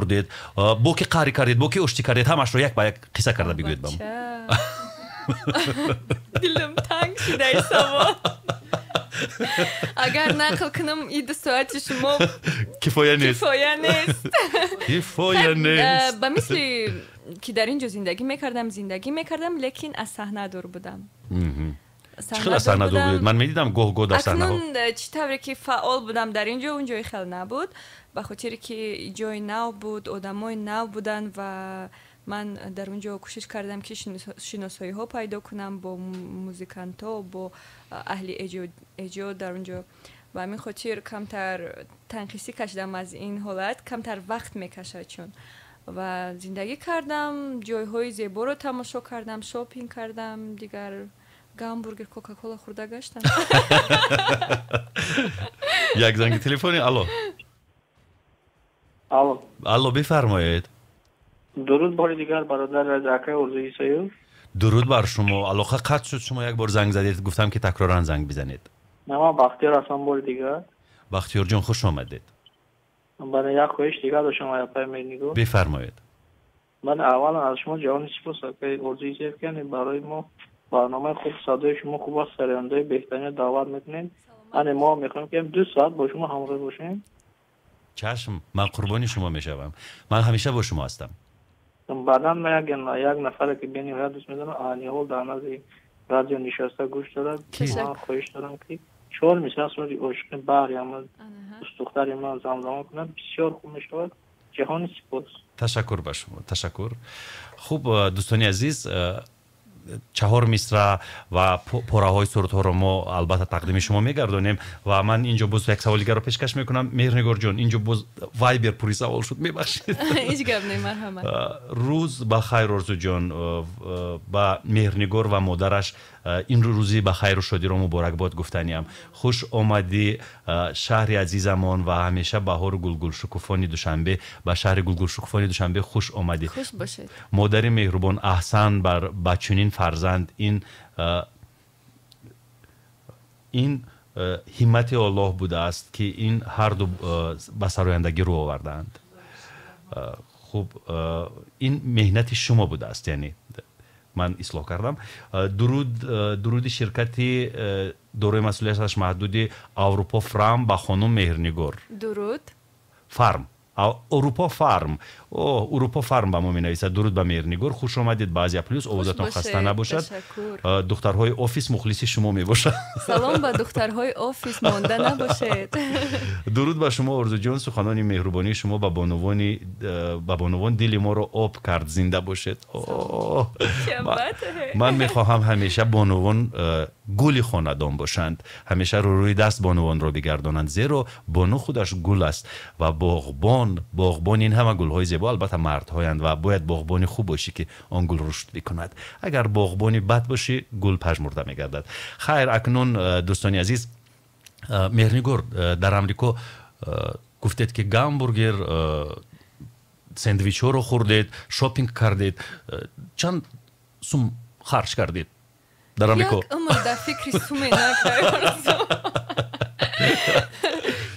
хӯрдед, бо ки қаҳрӣ кардед, бо ки оштӣ кардед, ҳамашро як ба як қисса карда бигӯед ба мо. Дилам танг шуда ин савол. Агар нақл кунам, и 2 соати шумо кифоя нест. Кифоя нест. Кифоя нест. Ба мисли ки дар ин ҷо зиндагӣ мекардам, лекин аз саҳна дур будам. Чӣ хел аз саҳна дур будед? Ман медидам гоҳ-гоҳ дар саҳнаҳо. Акнун чӣ тавре ки фаъол будам дар ин ҷо, он ҷои хел набуд, ба хотире ки ҷои нав буд, одамои нав буданд ва ман дар он ҷо кӯшиш кардам ки шиносоиҳо пайдо кунам бо музикантҳо, бо аҳли эҷод дар он ҷо. Ба ҳамин хотир камтар танқисӣ кашидам аз ин ҳолат, камтар вақт мекашад чун. Ва зиндагӣ кардам, ҷойҳои зеборо тамошо кардам, шопинг кардам, дигар гамбургер, кока-кола хӯрда гаштам. Як занги телефони. Алло. Алло. Алло, бифармоед. Дуруд бори дигар бародар акаи Орзу Исоев. Дуруд бар шумо. Алоқа қатъ шуд, шумо як бор занг задед, гуфтам ки такроран занг бизанед. Не, ман Бахтиёр ҳастам бори дигар. Бахтиёрҷон, хуш омадед. Бале, як хоҳиш дигар доштам апаи Меҳрнигор. Бифармоед. Ман аввалан аз шумо ҷавони сипос акаи Орзу Исоев, ки барои мо барномаи хуб, садои шумо хуб аст, сарояндаи беҳтаринро даъват мекунед. Ане мо мехоҳем ки 2 соат бо шумо ҳамроҳ бошем. Чашм, ман қурбони шумо мешавам. Ман ҳамеша бо шумо ҳастам. Баъдан ман як нафаре ки бениҳоят дӯст медорам, ниҳол дар назди радио нишаста гӯш дорад. Ман хоҳиш дорам ки 4 мисраъ суруди ошиқи баҳри ҳама дӯстдухтари ман замзама кунад, бисёр хуб мешавад. Ҷаҳони сипос. Ташаккур ба шумо, ташаккур. Хуб, дӯстони азиз, 4 мисра ва пораҳои сурудҳоро мо албатта тақдими шумо мегардонем ва ман инҷо боз як саволи дигарро пешкаш мекунам. Меҳрнигорҷон, инҷо боз вайбер пури савол шуд, мебахшед. Ҳеҷ гап не, марҳамат. Рӯз ба хайр, Орзуҷон, ба Меҳрнигор ва модараш ин рӯзи ба хайру шодиро муборакбод гуфтаниям. Хуш омадӣ шаҳри азизамон ва ҳамеша баҳору гулгулшукуфони Душанбе, ба шаҳри гулгулшукуфони Душанбе хуш омадӣ. Хуш бошед. Модари меҳрубон, аҳсан бар ба чунин фарзанд. Ин ҳиммати Аллоҳ будааст ки ин ҳарду ба сарояндагӣ рӯ овардаанд. Хуб, ин меҳнати шумо будааст, яъне ман ислоҳ кардам. Дуруди ширкати дорои масъулияташ маҳдуди Аврупо Фрам ба хонум Меҳрнигор. Дуруд. Фарм. Аврупо Фарм. Аврупо Фарм ба мо менависад. Дуруд ба Меҳрнигор, хуш омадед ба Азия Плюс. Овозатон хаста набошад. Духтарҳои офис мухлиси шумо мебошад. Салом ба духтарҳои офис, монда набошед. Дуруд ба шумо Орзуҷон, суханони меҳрубонии шумо ба бонувон дили моро об кард. Зинда бошед. Ман мехоҳам ҳамеша бонувон гули хонадон бошанд, ҳамеша рӯи даст бонувонро бигардонанд, зеро бону худаш гул аст ва боғбон ин ҳама гулҳои зебо албатта мардҳоянд ва бояд боғбони хуб бошӣ ки он гул рушд бикунад. Агар боғбони бад бошӣ, гул пажмурда мегардад. Хайр, акнун дӯстони азиз, Меҳрнигор, дар Амрико гуфтед ки гамбургер, сендвичҳоро хӯрдед, шопинг кардед. Чанд сум харҷ кардед дар Амрико? Як умр дар фикри суме накардам.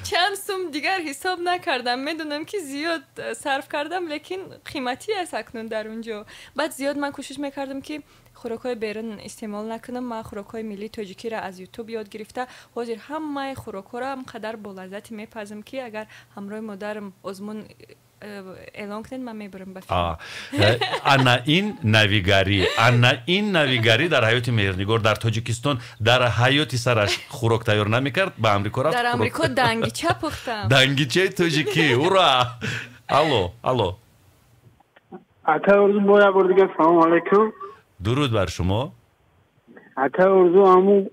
Чанд сум дигар ҳисоб накардам. Медонам ки зиёд сарф кардам, лекин қиматӣ аст акнун дар он ҷо. Баъд зиёд ман кӯшиш мекардам ки хӯрокҳои берун истеъмол накунам. Ман хӯрокҳои миллии тоҷикиро аз ютуб ёд гирифта, ҳозир ҳамаи хӯрокҳоро ҳам қадар бо лаззате мепазам ки агар ҳамроҳи модарам озмун эълон кунед, ман мебарам ба филм. Ана ин навигарӣ, ана ин навигарӣ дар ҳаёти Меҳрнигор дар Тоҷикистон дар ҳаёти сараш хӯрок тайёр намекард, ба Амрико рафт. Дар Амрико дангича пухтам. Дангичаи тоҷикӣ, ура! Алло, алло. Акаи Орзу, бо як бор дигар салому алайкум. Дуруд бар шумо. Акаи Орзу, ҳамун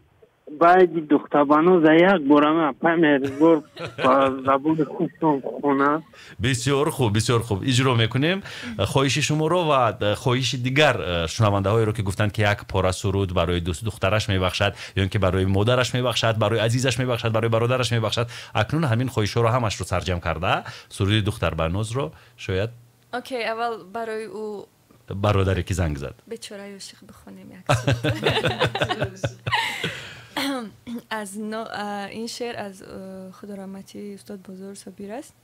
байди духтарбано за як борама апаи Меҳрнигор ба забони худтон хонад. Бисёр хуб, бисёр хуб. Иҷро мекунем хоҳиши шуморо ва хоҳиши дигар шунавандаҳоеро ки гуфтанд ки як пора суруд барои духтараш мебахшад ё ин ки барои модараш мебахшад, барои азизаш мебахшад, барои бародараш мебахшад. Акнун ҳамин хоҳишҳоро ҳамашро сарҷам карда суруди духтарбанозро шояд. Окей, аввал барои ӯ бародаре ки занг зад. Бечораи ошиқ бихонем як суруд. Аз ин шеър аз худораҳмати устод Бозор Собир аст.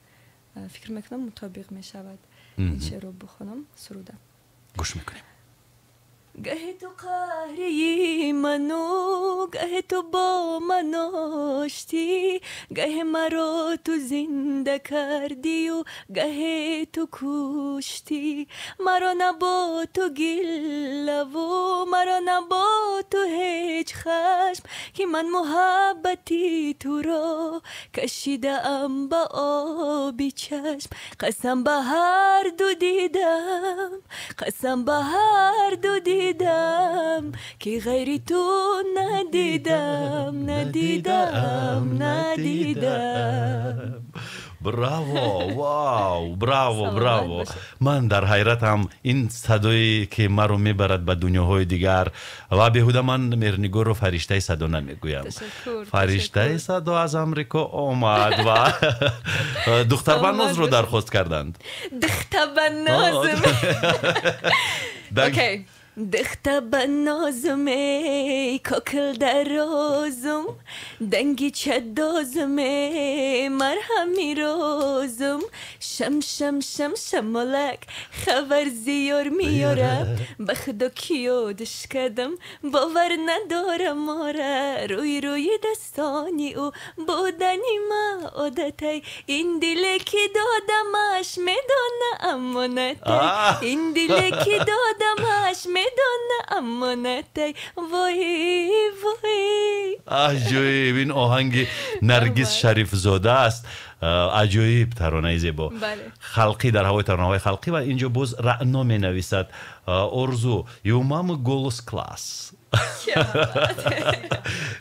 Фикр мекунам, мутобиқ мешавад ин шеърро бихонам, суруда. Гӯш мекунем. Гаҳе ту қаҳрии ману, гаҳе ту бо ман оштӣ, гаҳе маро ту зинда кардию, гаҳе ту куштӣ. Маро набо ту гиллаву, маро набо ту ҳеҷ хашм, ки ман муҳаббати туро кашидаам ба оби чашм. Қасам ба ҳар ду дидам, қасам ба ҳар ду дидам, ки ғайри ту надидам, надидам, надидам. Браво, вау, браво, браво! Ман дар ҳайратам, ин садое ки маро мебарад ба дунёҳои дигар, ва беҳуда ман Меҳрнигорро фариштаи садо намегӯям. Фариштаи садо аз Амрико омад ва духтарбанозро дархост карданд. Духтарбанозм. Окей. Духта ба нозуме, кокил дарозум, данги чадозуме, марҳами розум. Шам, шам, шам, шамолак хабар зиёр меёра, ба худо ки ёдаш кардам, бовар надорам ора. Рӯи рӯи дастони ӯ будани ма одатай, ин диле ки додамаш медона амонатай, ин диле ки додамаш медона амонатай. Вой, вой! Аҷоиб! Ин оҳанги Наргиз Шарифзода аст. Аҷоиб, таронаи зебо, халқӣ, дар ҳавои таронаҳои халқӣ. Ва инҷо боз Раъно менависад: «Орзу, и у мамы голос класс,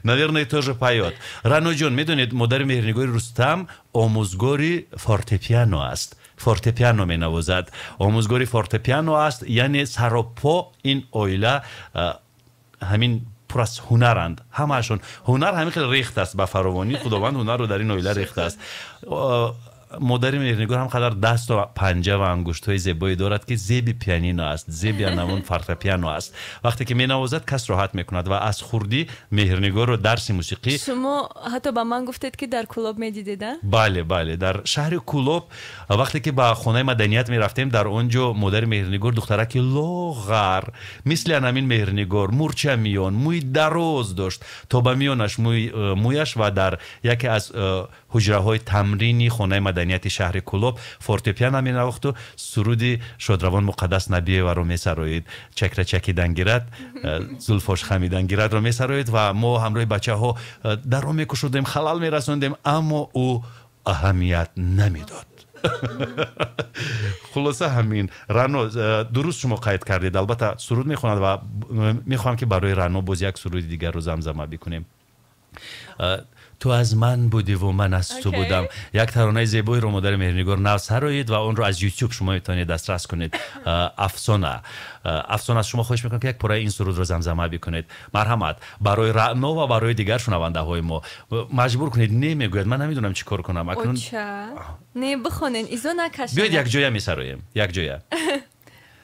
наверное, тоже поет». Раъноҷон, медонед, модари Меҳрнигори Рустам омӯзгори фортепиано аст, фортепиано менавозад, омӯзгори фортепиано аст. Яъне саропо ин оила ҳамин пур аз ҳунаранд, ҳамаашон ҳунар ҳамин хел рехт аст ба фаровонӣ, Худованд ҳунарро дар ин оила рехтааст. Модари Меҳрнигор ҳам қадар дасту панҷа ва ангуштҳои зебое дорад, ки зеби пианино аст, зеби анамон фортепиано аст. Вақте ки менавозад, кас роҳат мекунад. Ва аз хурдӣ Меҳрнигорро дарси мусиқӣ Шумо ҳатто ба ман гуфтед, ки дар Кӯлоб медидед, а? Бале, дар шаҳри Кӯлоб, вақте ки ба хонаи маданият мерафтем, дар он ҷо модари Меҳрнигор, духтараки лоғар мисли анамин Меҳрнигор, мурча миён, мӯи дароз дошт то ба миёнаш мӯяш, ва дар яке аз ҳуҷраҳои тамрини хонаи маданияти шаҳри Кӯлоб фортепиано менавохту суруди шодравон Муқаддас Набиеваро месароид, «Чакра чакидан гирад, зулфош хамидан гирад»-ро месароид. Ва мо ҳамроҳи бачаҳо дарро мекушодем, халал мерасондем, аммо ӯ аҳамият намедод. Хулоса, ҳамин. Раъно, дуруст шумо қайд кардед, албатта суруд мехонад ва мехоҳам, ки барои Раъно боз як суруди дигарро замзама бикунем. «Ту аз ман будиву ман аз ту будам», як таронаи зебоиро модари Меҳрнигор нав сароид ва онро аз Ютуб шумо метавонед дастрас кунед. Афсона, Афсона, аз шумо хоҳиш мекунам, ки як пораи ин сурудро замзама бикунед. Марҳамат, барои Раъно ва барои дигар шунавандаҳои мо. Маҷбур кунед, не мегӯяд, ман намедонам чӣ кор кунам акнун. Не, бихонен, изо накашед. Биёед, якҷоя месароем, якҷоя.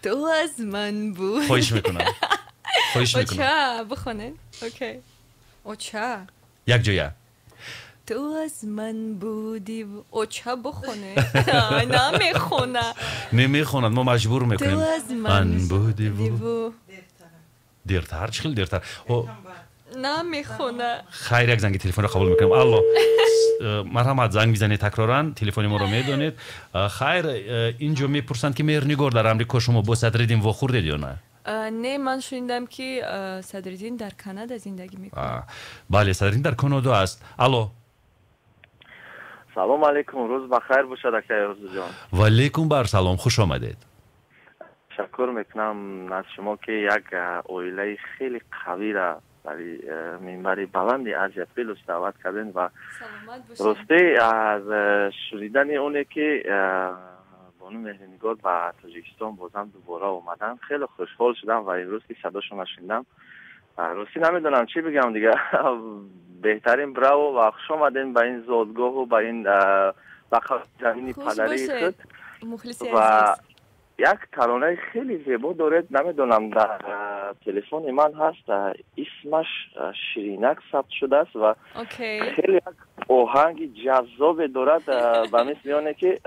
Ту аз ман буд. Хоҳиш мекунам, хоҳиш мекунам. Оча, бихонен. Окей, оча. Якҷоя. Ту аз ман будӣ. Оча, бихоне, намехона. Намехонад, мо маҷбур мекунем. Ту аз ман будиву. Дертар, чӣ хел дертар? Намехона. Хайр, як занги телефонро қабул мекунем. Алло, марҳамат, занг бизанед такроран, телефони моро медонед. Хайр, инҷо мепурсанд, ки Меҳрнигор, дар Амрико шумо бо Садриддин вохӯрдед ё на? Не, ман шунидам, ки Садриддин дар Канада зиндагӣ мекунад. Бале, Садриддин дар Канадо аст. Алло. Салом алейкум, рӯз бахайр бошад, акаи Орзуҷон. Ваалейкум бар салом, хуш омадед. Ташаккур мекунам аз шумо, ки як оилаи хеле қавира барои минбари баланди Азия Плюс даъват кардем. Ва ростӣ, аз шунидани оне, ки бону Меҳринигор ба Тоҷикистон бозам дубора омаданд, хеле хушҳол шудам. Ва имрӯз ки садошонро шунидам, ростӣ намедонам чӣ бигӯям дигар. Беҳтарин, браво ва хуш омадем ба ин зодгоҳу ба ин ба замини падарии худ. Ва як таронаи хеле зебо доред, намедонам, дар телефони ман ҳаст, исмаш «Ширинак» сабт шудааст ва хеле як оҳанги ҷаззобе дорад, ба мисли оне ки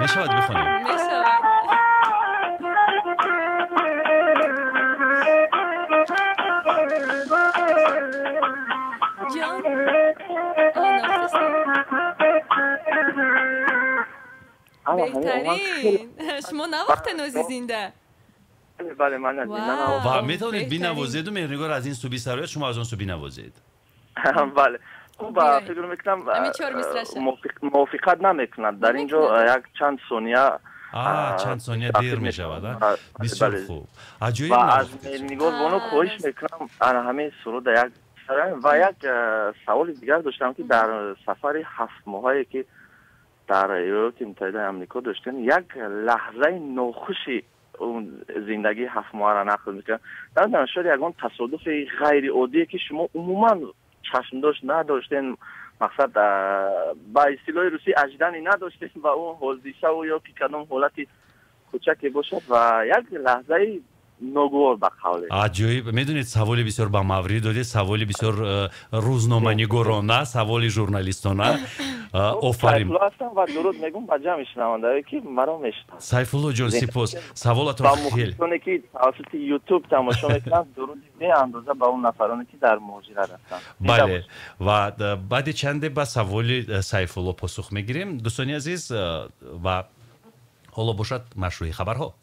Мешавад бихонем? Мешавад. Ҷон, беҳтарин. Шумо навохтен ози зинда? Бале, ман аз зинда навохтам. Ва метавонед бинавозеду Меҳрнигор аз ин сӯ бисарояд, шумо аз он сӯ бинавозед. Бале. Хуб, фикр мекунам мувофиқат намекунад. Дар ин ҷо як чанд сония, чанд сония дер мешавад. Бисёр хуб. Аҷоиб. Ва аз Меҳрнигор бону хоҳиш мекунам ана ҳамин суруда як ва як саволи дигар доштам, ки дар сафари 7 моҳае ки дар Иёлоти Муттаҳидаи Амрико доштем, як лаҳзаи нохуши зиндагии 7 моҳаро нақл мекунам. Намедонам, шояд ягон тасодуфи ғайриоддие ки шумо умуман чашмдошт надоштем, мақсад ба истилоҳи русӣ ожидание надоштем ва он ҳодисаву ё ки кадом ҳолати кӯчаке бошад ва як лаҳзаи ногувор ба қавле. Аҷоиб. Медонед, саволи бисёр ба маврид додед, саволи бисёр рӯзноманигорона, саволи журналистона. Офарин. Сайфулло ҳастам ва дуруд мегӯм ба ҷамъи шунавандаое ки маро мешунаванд. Сайфулло ҷон, сипос. Саволатон хеле. Ба мухлисоне ки тавассути YouTube тамошо мекунанд, дуруди беандоза ба он нафароне ки дар муҳоҷират ҳастанд. Бале, ва баъди чанде ба саволи Сайфулло посух мегирем. Дӯстони азиз, ва ҳоло бошад машрӯҳи хабарҳо.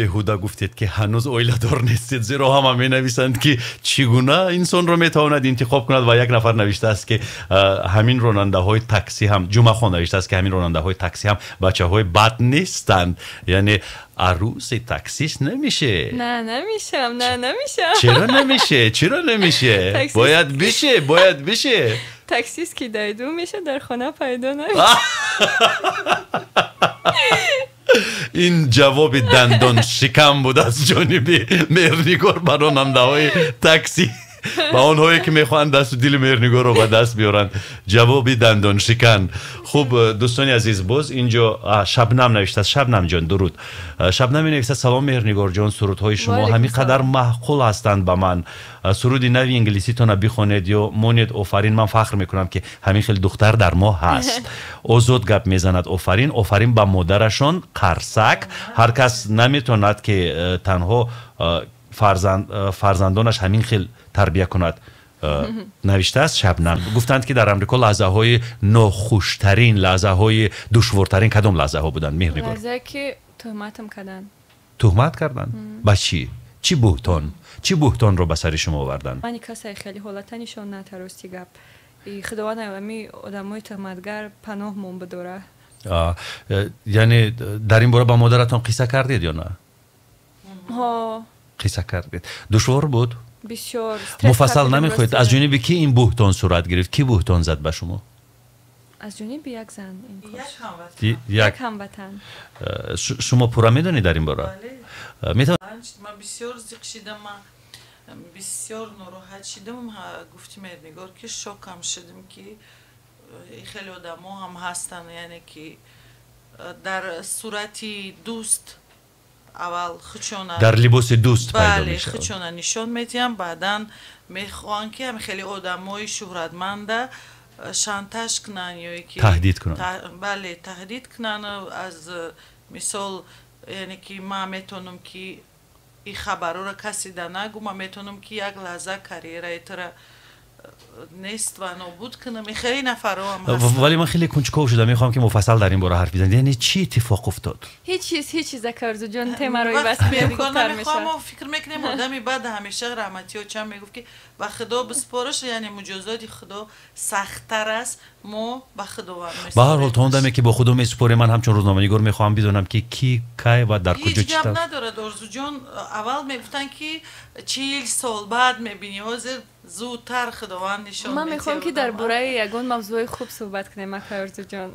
Беҳуда гуфтед, ки ҳанӯз оиладор нестед, зеро ҳама менависанд, ки чӣ гуна инсонро метавонад интихоб кунад, ва як нафар навиштааст, ки ҳамин ронандаҳои такси ҳам, Ҷумъахон навиштааст, ки ҳамин ронандаҳои такси ҳам бачаҳои бад нестанд. Яъне арӯси таксист намеше? На, намешам, на, намешам. Чаро намеше? Чаро намеше? Бояд бише, бояд бише. Таксист ки дайду меша, дар хона пайдо намеша. Ин ҷавоби дандоншикан буд аз ҷониби Меҳрнигор ба ронандаҳои такси ва онҳое, ки мехоҳанд дасту дили Меҳрнигорро ба даст биёранд. Ҷавоби дандоншикан. Хуб, дӯстони азиз, боз инҷо Шабнам навиштааст. Шабнам ҷон, дуруд. Шабнам менависад: салом Меҳрнигор ҷон, сурудҳои шумо ҳамин қадар маъқул ҳастанд ба ман. Суруди нави инглиситонро бихонед ё монед. Офарин, ман фахр мекунам, ки ҳамин хел духтар дар мо ҳаст. Озод гап мезанад. Офарин, офарин ба модарашон қарсак. Ҳар кас наметавонад, ки танҳо фарзандонаш ҳамин хел тарбия кунад. Навиштааст Шабнам. Гуфтанд, ки дар Амрико лаҳзаҳои нохуштарин, лаҳзаҳои душвортарин кадом лаҳзаҳо буданд, Меҳрнигор? Лаҳзае ки туҳматам карданд. Туҳмат карданд? Ба чӣ? Чӣ буҳтон? Чӣ буҳтонро ба сари шумо оварданд? Ман касе хеле ҳолата нишон натарости гап. Худованд ами одамои туҳматгар паноҳ мон бидора. Яъне дар ин бора ба модаратон қисса кардед ё на? Ҳо. Қисса кардед. Душвор буд? Бисёр. Муфассал намехоҳед. Аз ҷониби ки ин буҳтон сурат гирифт? Ки буҳтон зад ба шумо? Аз ҷониби як зан. Як ҳамватан. Шумо пурра медонед дар ин бора? Бале. Ман бисёр зиқ шидам, ман бисёр нороҳат шидам. Гуфти Меҳрнигор, ки шокам шудам, ки хеле одамо ҳам ҳастанд, яъне ки дар сурати дӯст аввал худшона дар либоси дӯст пайдо мешавад, худшона нишон медиҳанд, баъдан мехоҳанд, ки ҳам хеле одамои шӯҳратманда шантаж кунанд ё ки таҳдид кунанд. Бале, таҳдид кунанд. Аз мисол, яъне ки ман метавонам, ки ин хабарҳоро касе да нагӯ, ман метавонам, ки як лаҳза карьераи тура нест ва нобуд кунам. Хеле нафарҳо ҳам ҳастанд. Вале ман хеле кунҷков шудам, мехоҳам, ки муфассал дар ин бора ҳарф бизанед. Яъне чӣ иттифоқ уфтод? Ҳеҷ чиз, ҳеҷ чиз, ака Орзуҷон, темаро иваз хубтар мешавад. Мо фикр мекунем одами бад ҳамеша раҳматиё чанд мегуфт, ки ба Худо биспораш, яъне муҷозоти Худо сахттар аст, мо ба Худованд месупорем. Ба ҳар ҳол, то он даме, ки бо Худо месупорем, ман ҳамчун рӯзноманигор мехоҳам бидонам, ки ки, кай ва дар куҷо ҳеҷ чӣ гап тавр. Надорад Орзуҷон. Аввал мегуфтанд, ки 40 сол баъд мебинӣ, ҳозир зудтар Худованд нишон Ман мехоҳам, ки дар бораи ягон мавзӯи хуб суҳбат кунем, ака Орзуҷон.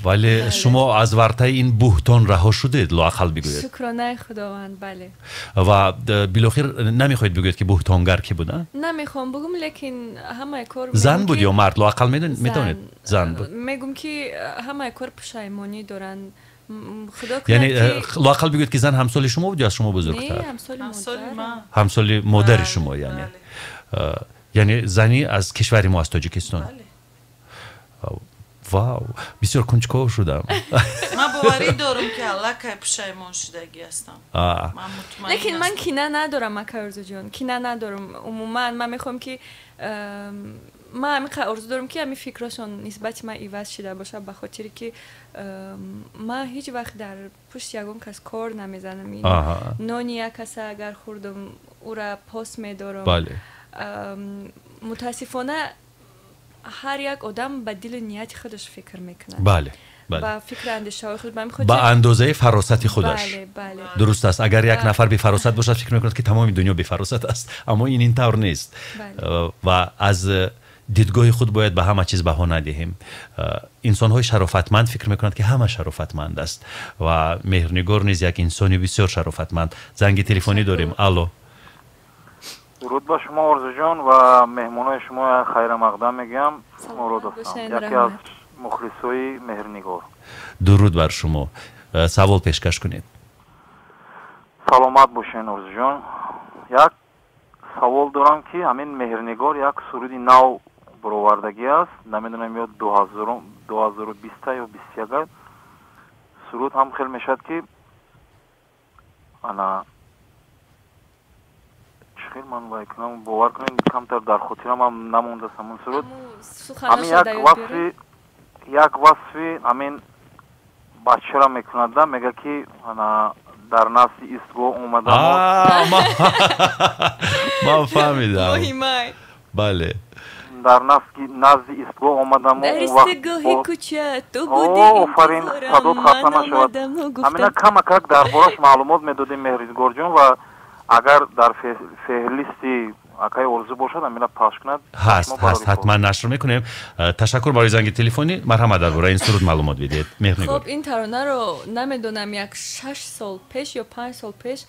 Вале шумо аз вартаи ин буҳтон раҳо шудед, лоақал бигӯед. Шукронаи Худованд, бале. Ва билохир намехоҳед бигӯед, ки буҳтонгар ки буда? Намехоҳам бигӯм, лекин ҳамаи кор зан буд ё мард? Лоақал метавонед? Зан буд. Мегӯм, ки ҳамаи кор пушаймонӣ доранд. Худо яъне кунад, ки лоақал бигӯед, ки зан ҳамсоли шумо буд ё аз шумо бузургтар? Не, ҳамсоли модарам. Ҳамсоли модари шумо, яъне. Яъне зани аз кишвари мо, аз Тоҷикистон. Вау, бисёр кунҷков шудам. Ман боварӣ дорам, ки аллакай пушаймон шудагӣ ҳастам. Лекин ман кина надорам, ака Орзуҷон, кина надорам умуман. Ман мехоҳам, ки ман ҳамин қадр орзу дорам, ки ҳамин фикрашон нисбати ман иваз шида бошад, ба хотире ки ман ҳеҷ вақт дар пушти ягон кас кор намезанам. Нони як каса агар хӯрдам, ӯра пос медорам. Мутаассифона, ҳар як одам ба дилу нияти худаш фикр мекунад. Бале. Ба фикру андешаҳои худ, ба андозаи фаросати худаш. Дуруст аст. Агар як нафар бефаросат бошад, фикр мекунад, ки тамоми дунё бефаросат аст, аммо ин ин тавр нест. Ва аз дидгоҳи худ бояд ба ҳама чиз баҳо надиҳем. Инсонҳои шарофатманд фикр мекунанд, ки ҳама шарофатманд аст, ва Меҳрнигор низ як инсони бисёр шарофатманд. Занги телефонӣ дорем. Алло. Дуруд ба шумо, Орзуҷон, ва меҳмонои шумо хайрамақдам мегӯям. Мурод ҳастам, яке аз мухлисои Меҳрнигор. Дуруд бар шумо. Савол пешкаш кунед. Саломат бошед, Орзуҷон. Як савол дорам, ки ҳамин Меҳрнигор як суруди нав баровардагӣ аст, намедонам ё 2020 ё 21. Суруд ҳам хел мешавад, ки ана чӣ хел ман вай кунам, бовар кунед, камтар дар хотирам ҳам намондааст ҳамон суруд. Ҳамин як васфи ҳамин бачара мекунада, мега, ки ана Дар назди истгоҳ омадам. Ман фаҳмидам. Моҳи май. Бале. Дар назди истгоҳ омадам. Дар истгоҳи кӯча ту будӣ. Офарин, садот хаста нашавад. Ҳамина камакак дар бораш маълумот медодем, Меҳрнигорҷон, ва агар дар феҳристи акаи Орзу бошад, ҳамина пахш кунад. Ҳаст, ҳаст, ҳатман нашр мекунем. Ташаккур барои занги телефонӣ. Марҳамат, дар бораи ин суруд маълумот бидиҳед, Меҳрнигор. Хоб, ин таронаро намедонам, як 6 сол пеш ё 5 сол пеш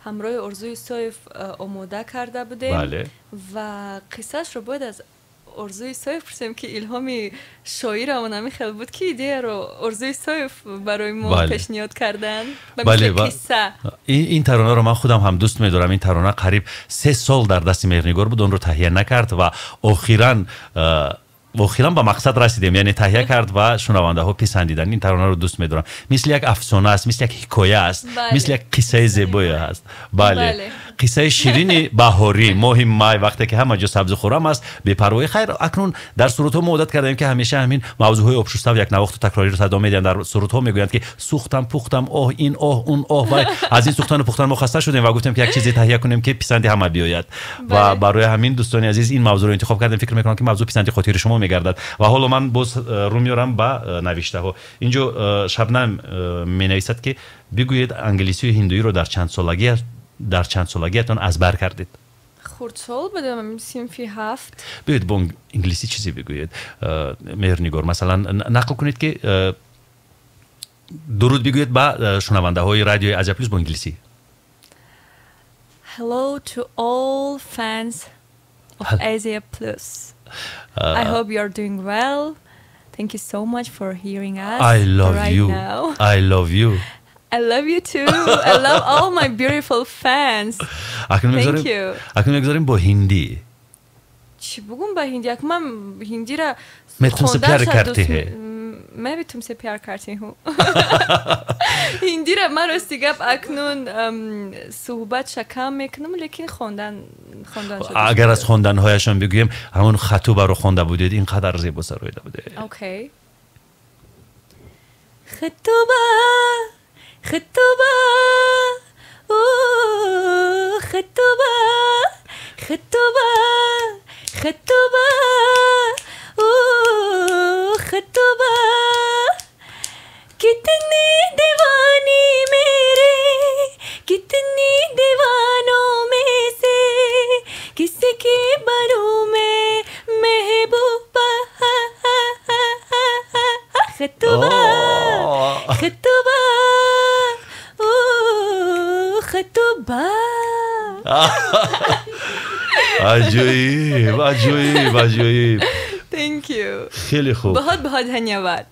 ҳамроҳи Орзу Исоев омода карда будем. Ва қиссаашро бояд аз Орзу Исоев пурсем, ки илҳоми шоирамон ҳамин хел буд, ки идеяро Орзу Исоев барои мо пешниҳод карданд. Бале, ин таронаро ман худам ҳам дӯст медорам. Ин тарона қариб 3 сол дар дасти Меҳрнигор буд, онро таҳия накард ва охиран ба мақсад расидем, яъне таҳия кард ва шунавандаҳо писандиданд. Ин таронаро дӯст медорам. Мисли як афсона аст, мисли як ҳикоя аст, мисли як қиссаи зебое аст. Бале, қиссаи ширини баҳорӣ, моҳи май, вақте ки ҳама ҷо сабзу хуррам аст, бепарвоӣ. Хайр, акнун дар сурудҳо мо одат кардаем, ки ҳамеша ҳамин мавзӯъҳои обшуста ва якнавохту такрориро садо медиҳанд. Дар сурудҳо мегӯянд, ки сӯхтам, пухтам, оҳ ин, оҳ он, оҳ вай. Аз ин сӯхтану пухтан мо хаста шудем ва гуфтем, ки як чизе таҳия кунем, ки писанди ҳама биёяд. Ва барои ҳамин, дӯстони азиз, ин мавзӯъро интихоб кардем. Фикр мекунам, ки мавзӯъ писанди хотири шумо мегардад. Ва ҳоло ман боз рӯ меорам ба навиштаҳо. Инҷо Шабнам менависад, ки бигӯед англисию ҳиндуиро дар чанд солагиятон аз бар кардед? Хурдсол будам, синфи 7. Биёед бо англисӣ чизе бигӯед, Меҳрнигор. Масалан, нақл кунед, ки дуруд бигӯед ба шунавандаҳои радиои Азия Плюс бо англисӣ. Hello to all fans of Asia Plus. I hope you are doing well. Thank you so much for hearing us. I love right you. Now. I love you. I love you too. I love all my beautiful fans. Thank you. Акнун мегузарем бо ҳиндӣ. Чӣ бугум ба ҳиндӣ? Як ман ҳиндиро मैं तुमसे प्यार करती है. मैं भी तुमसे प्यार करती हूँ. ҳиндиро ман рости гап акнун суҳбатша кам мекунам, лекин хондан шуд. Агар аз хонданҳояшон бигӯем, ҳамон хатубаро хонда будед, ин қадар зебо сароида будед. Окей. Хатуба, хатуба, хатуба, хатуба, хатуба, хатуба. कितनी दीवानी मेरे, कितनी दीवानों में से किसकी बनूं मैं महबूबा. खतुबा, खतुबा, ओ खतुबा. аҷоиб, аҷоиб, аҷоиб. Thank you. хеле хуб. बहुत बहुत धन्यवाद.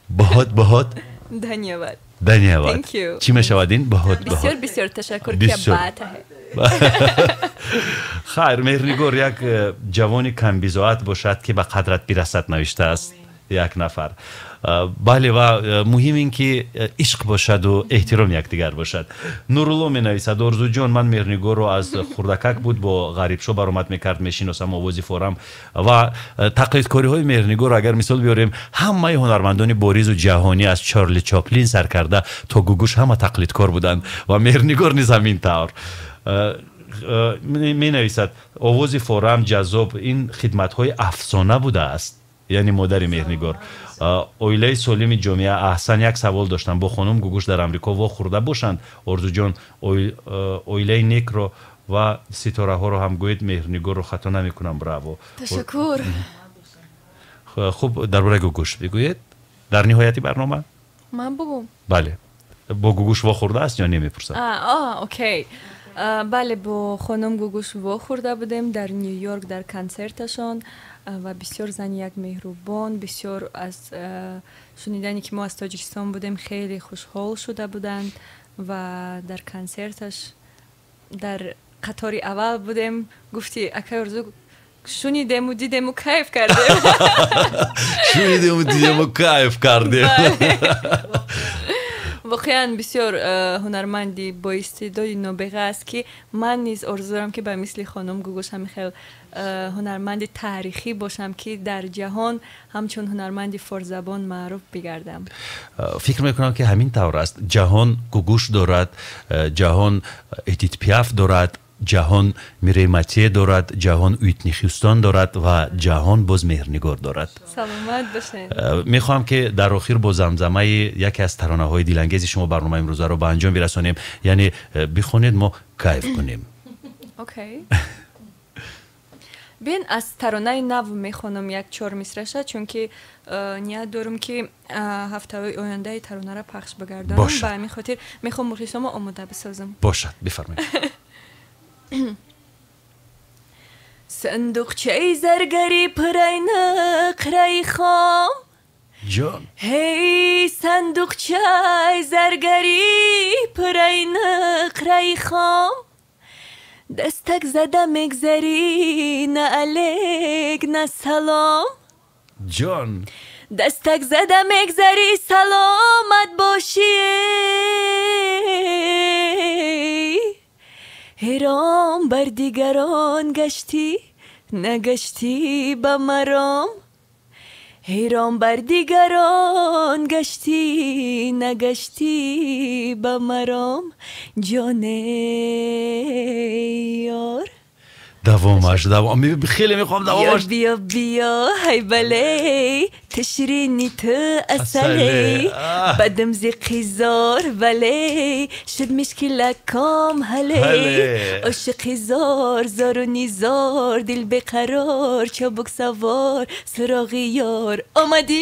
बहुत बहुत धन्यवाद. धन्यवाद. Thank you. чӣ мешавад ин? बहुत बहुत. бисёр бисёр ташаккур, ки баъд ҳай. Хайр, Меҳрнигор, як ҷавони камбизоат бошад, ки ба қадрат бирасад, навиштааст як нафар. Бале, ва муҳим ин ки ишқ бошаду эҳтиром якдигар бошад. Нурулло менависад: Орзуҷон, ман Меҳрнигорро аз хурдакак буд бо Ғарибшо баромад мекард, мешиносам, овози форам ва тақлидкориҳои Меҳрнигорро агар мисол биёрем, ҳамаи ҳунармандони боризу ҷаҳонӣ аз Чарли Чаплин сар карда то Гугуш ҳама тақлидкор буданд ва Меҳрнигор низ ҳамин тавр. Менависад: овози форам ҷаззоб, ин хидматҳои афсона будааст. Яъне модари Меҳрнигор. Оилаи солими ҷомеа. Аҳсан, як савол доштам: бо хонум Гугуш дар Амрико вохӯрда бошанд? Орзуҷон, оилаи некро ва ситораҳоро ҳам гӯед, Меҳрнигорро хато намекунам. Браво. Ташаккур. Хуб, дар бораи Гугуш бигӯед дар ниҳояти барнома. Ман бугум? Бале. Бо Гугуш вохӯрдааст ё не, мепурсам. Окей. Бале, бо хонум Гугуш вохӯрда будем дар Нью-Йорк дар консерташон ва бисёр зани як меҳрубон, бисёр аз шунидане ки мо аз Тоҷикистон будем хеле хушҳол шуда буданд ва дар консерташ дар қатори аввал будем. Гуфти акай Орзу, шунидему дидему кайф кардем. Шунидему дидему кайф кардем. Воқеан бисёр ҳунарманди боистеъдоди нобиға аст, ки ман низ орзу дорам, ки ба мисли хонум Гугуш ҳамин хел ҳунарманди таърихӣ бошам, ки дар ҷаҳон ҳамчун ҳунарманди форсзабон маъруф бигардам. Фикр мекунам, ки ҳамин тавр аст. Ҷаҳон Гугуш дорад, ҷаҳон Эдит Пиаф дорад, ҷаҳон Мирей Матье дорад, ҷаҳон Уитни Хюстон дорад ва ҷаҳон боз Меҳрнигор дорад. Саломат бошед. Мехоҳам, ки дар охир бо замзамаи яке аз таронаҳои дилангези шумо барномаи имрӯзаро ба анҷом бирасонем, яъне бихонед, мо кайф кунем. Окей, бин, аз таронаи нав мехонам як чор мисраша, чунки ният дорам, ки ҳафтаҳои ояндаи таронара пахш бигардонам. Ба ҳамин хотир мехоҳам мухлисомо омода бисозам. Бошад, бифармоед. Сандуқчаи заргари пурай нуқраи хом, ҷон, ҳей, сандуқчаи заргари пурай нуқраи хом, дастак зада мегзарӣ, на алек, на салом. Ҷон. Дастак зада мегзарӣ, саломат бошӣ. Ҳиром бар дигарон гаштӣ, нагаштӣ ба маром. Ҳиром бар дигарон гаштӣ, нагаштӣ ба маром, ҷоне ёр. Давомаш, давом, хеле мехоҳам давомаш. Биё, биё, ҳай, бале, ту ширини, ту асале, бадам зиқи зор, вале шуд мишкилаком ҳале. Ошиқи зор, зору низор, дил беқарор, чобук савор, суроғи ёр омадӣ.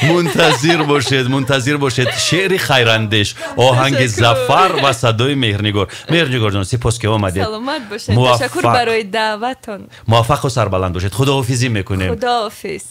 Мунтазир бошед, мунтазир бошед. Шеъри Хайрандеш, оҳанги Зафар ва садои Меҳрнигор. Меҳрнигорҷон, сипос, ки омадед. Саломат бошед. Ташаккур барои даъватон. Муваффақу сарбаланд бошед. Худоҳофизӣ мекунем. Худоҳофиз.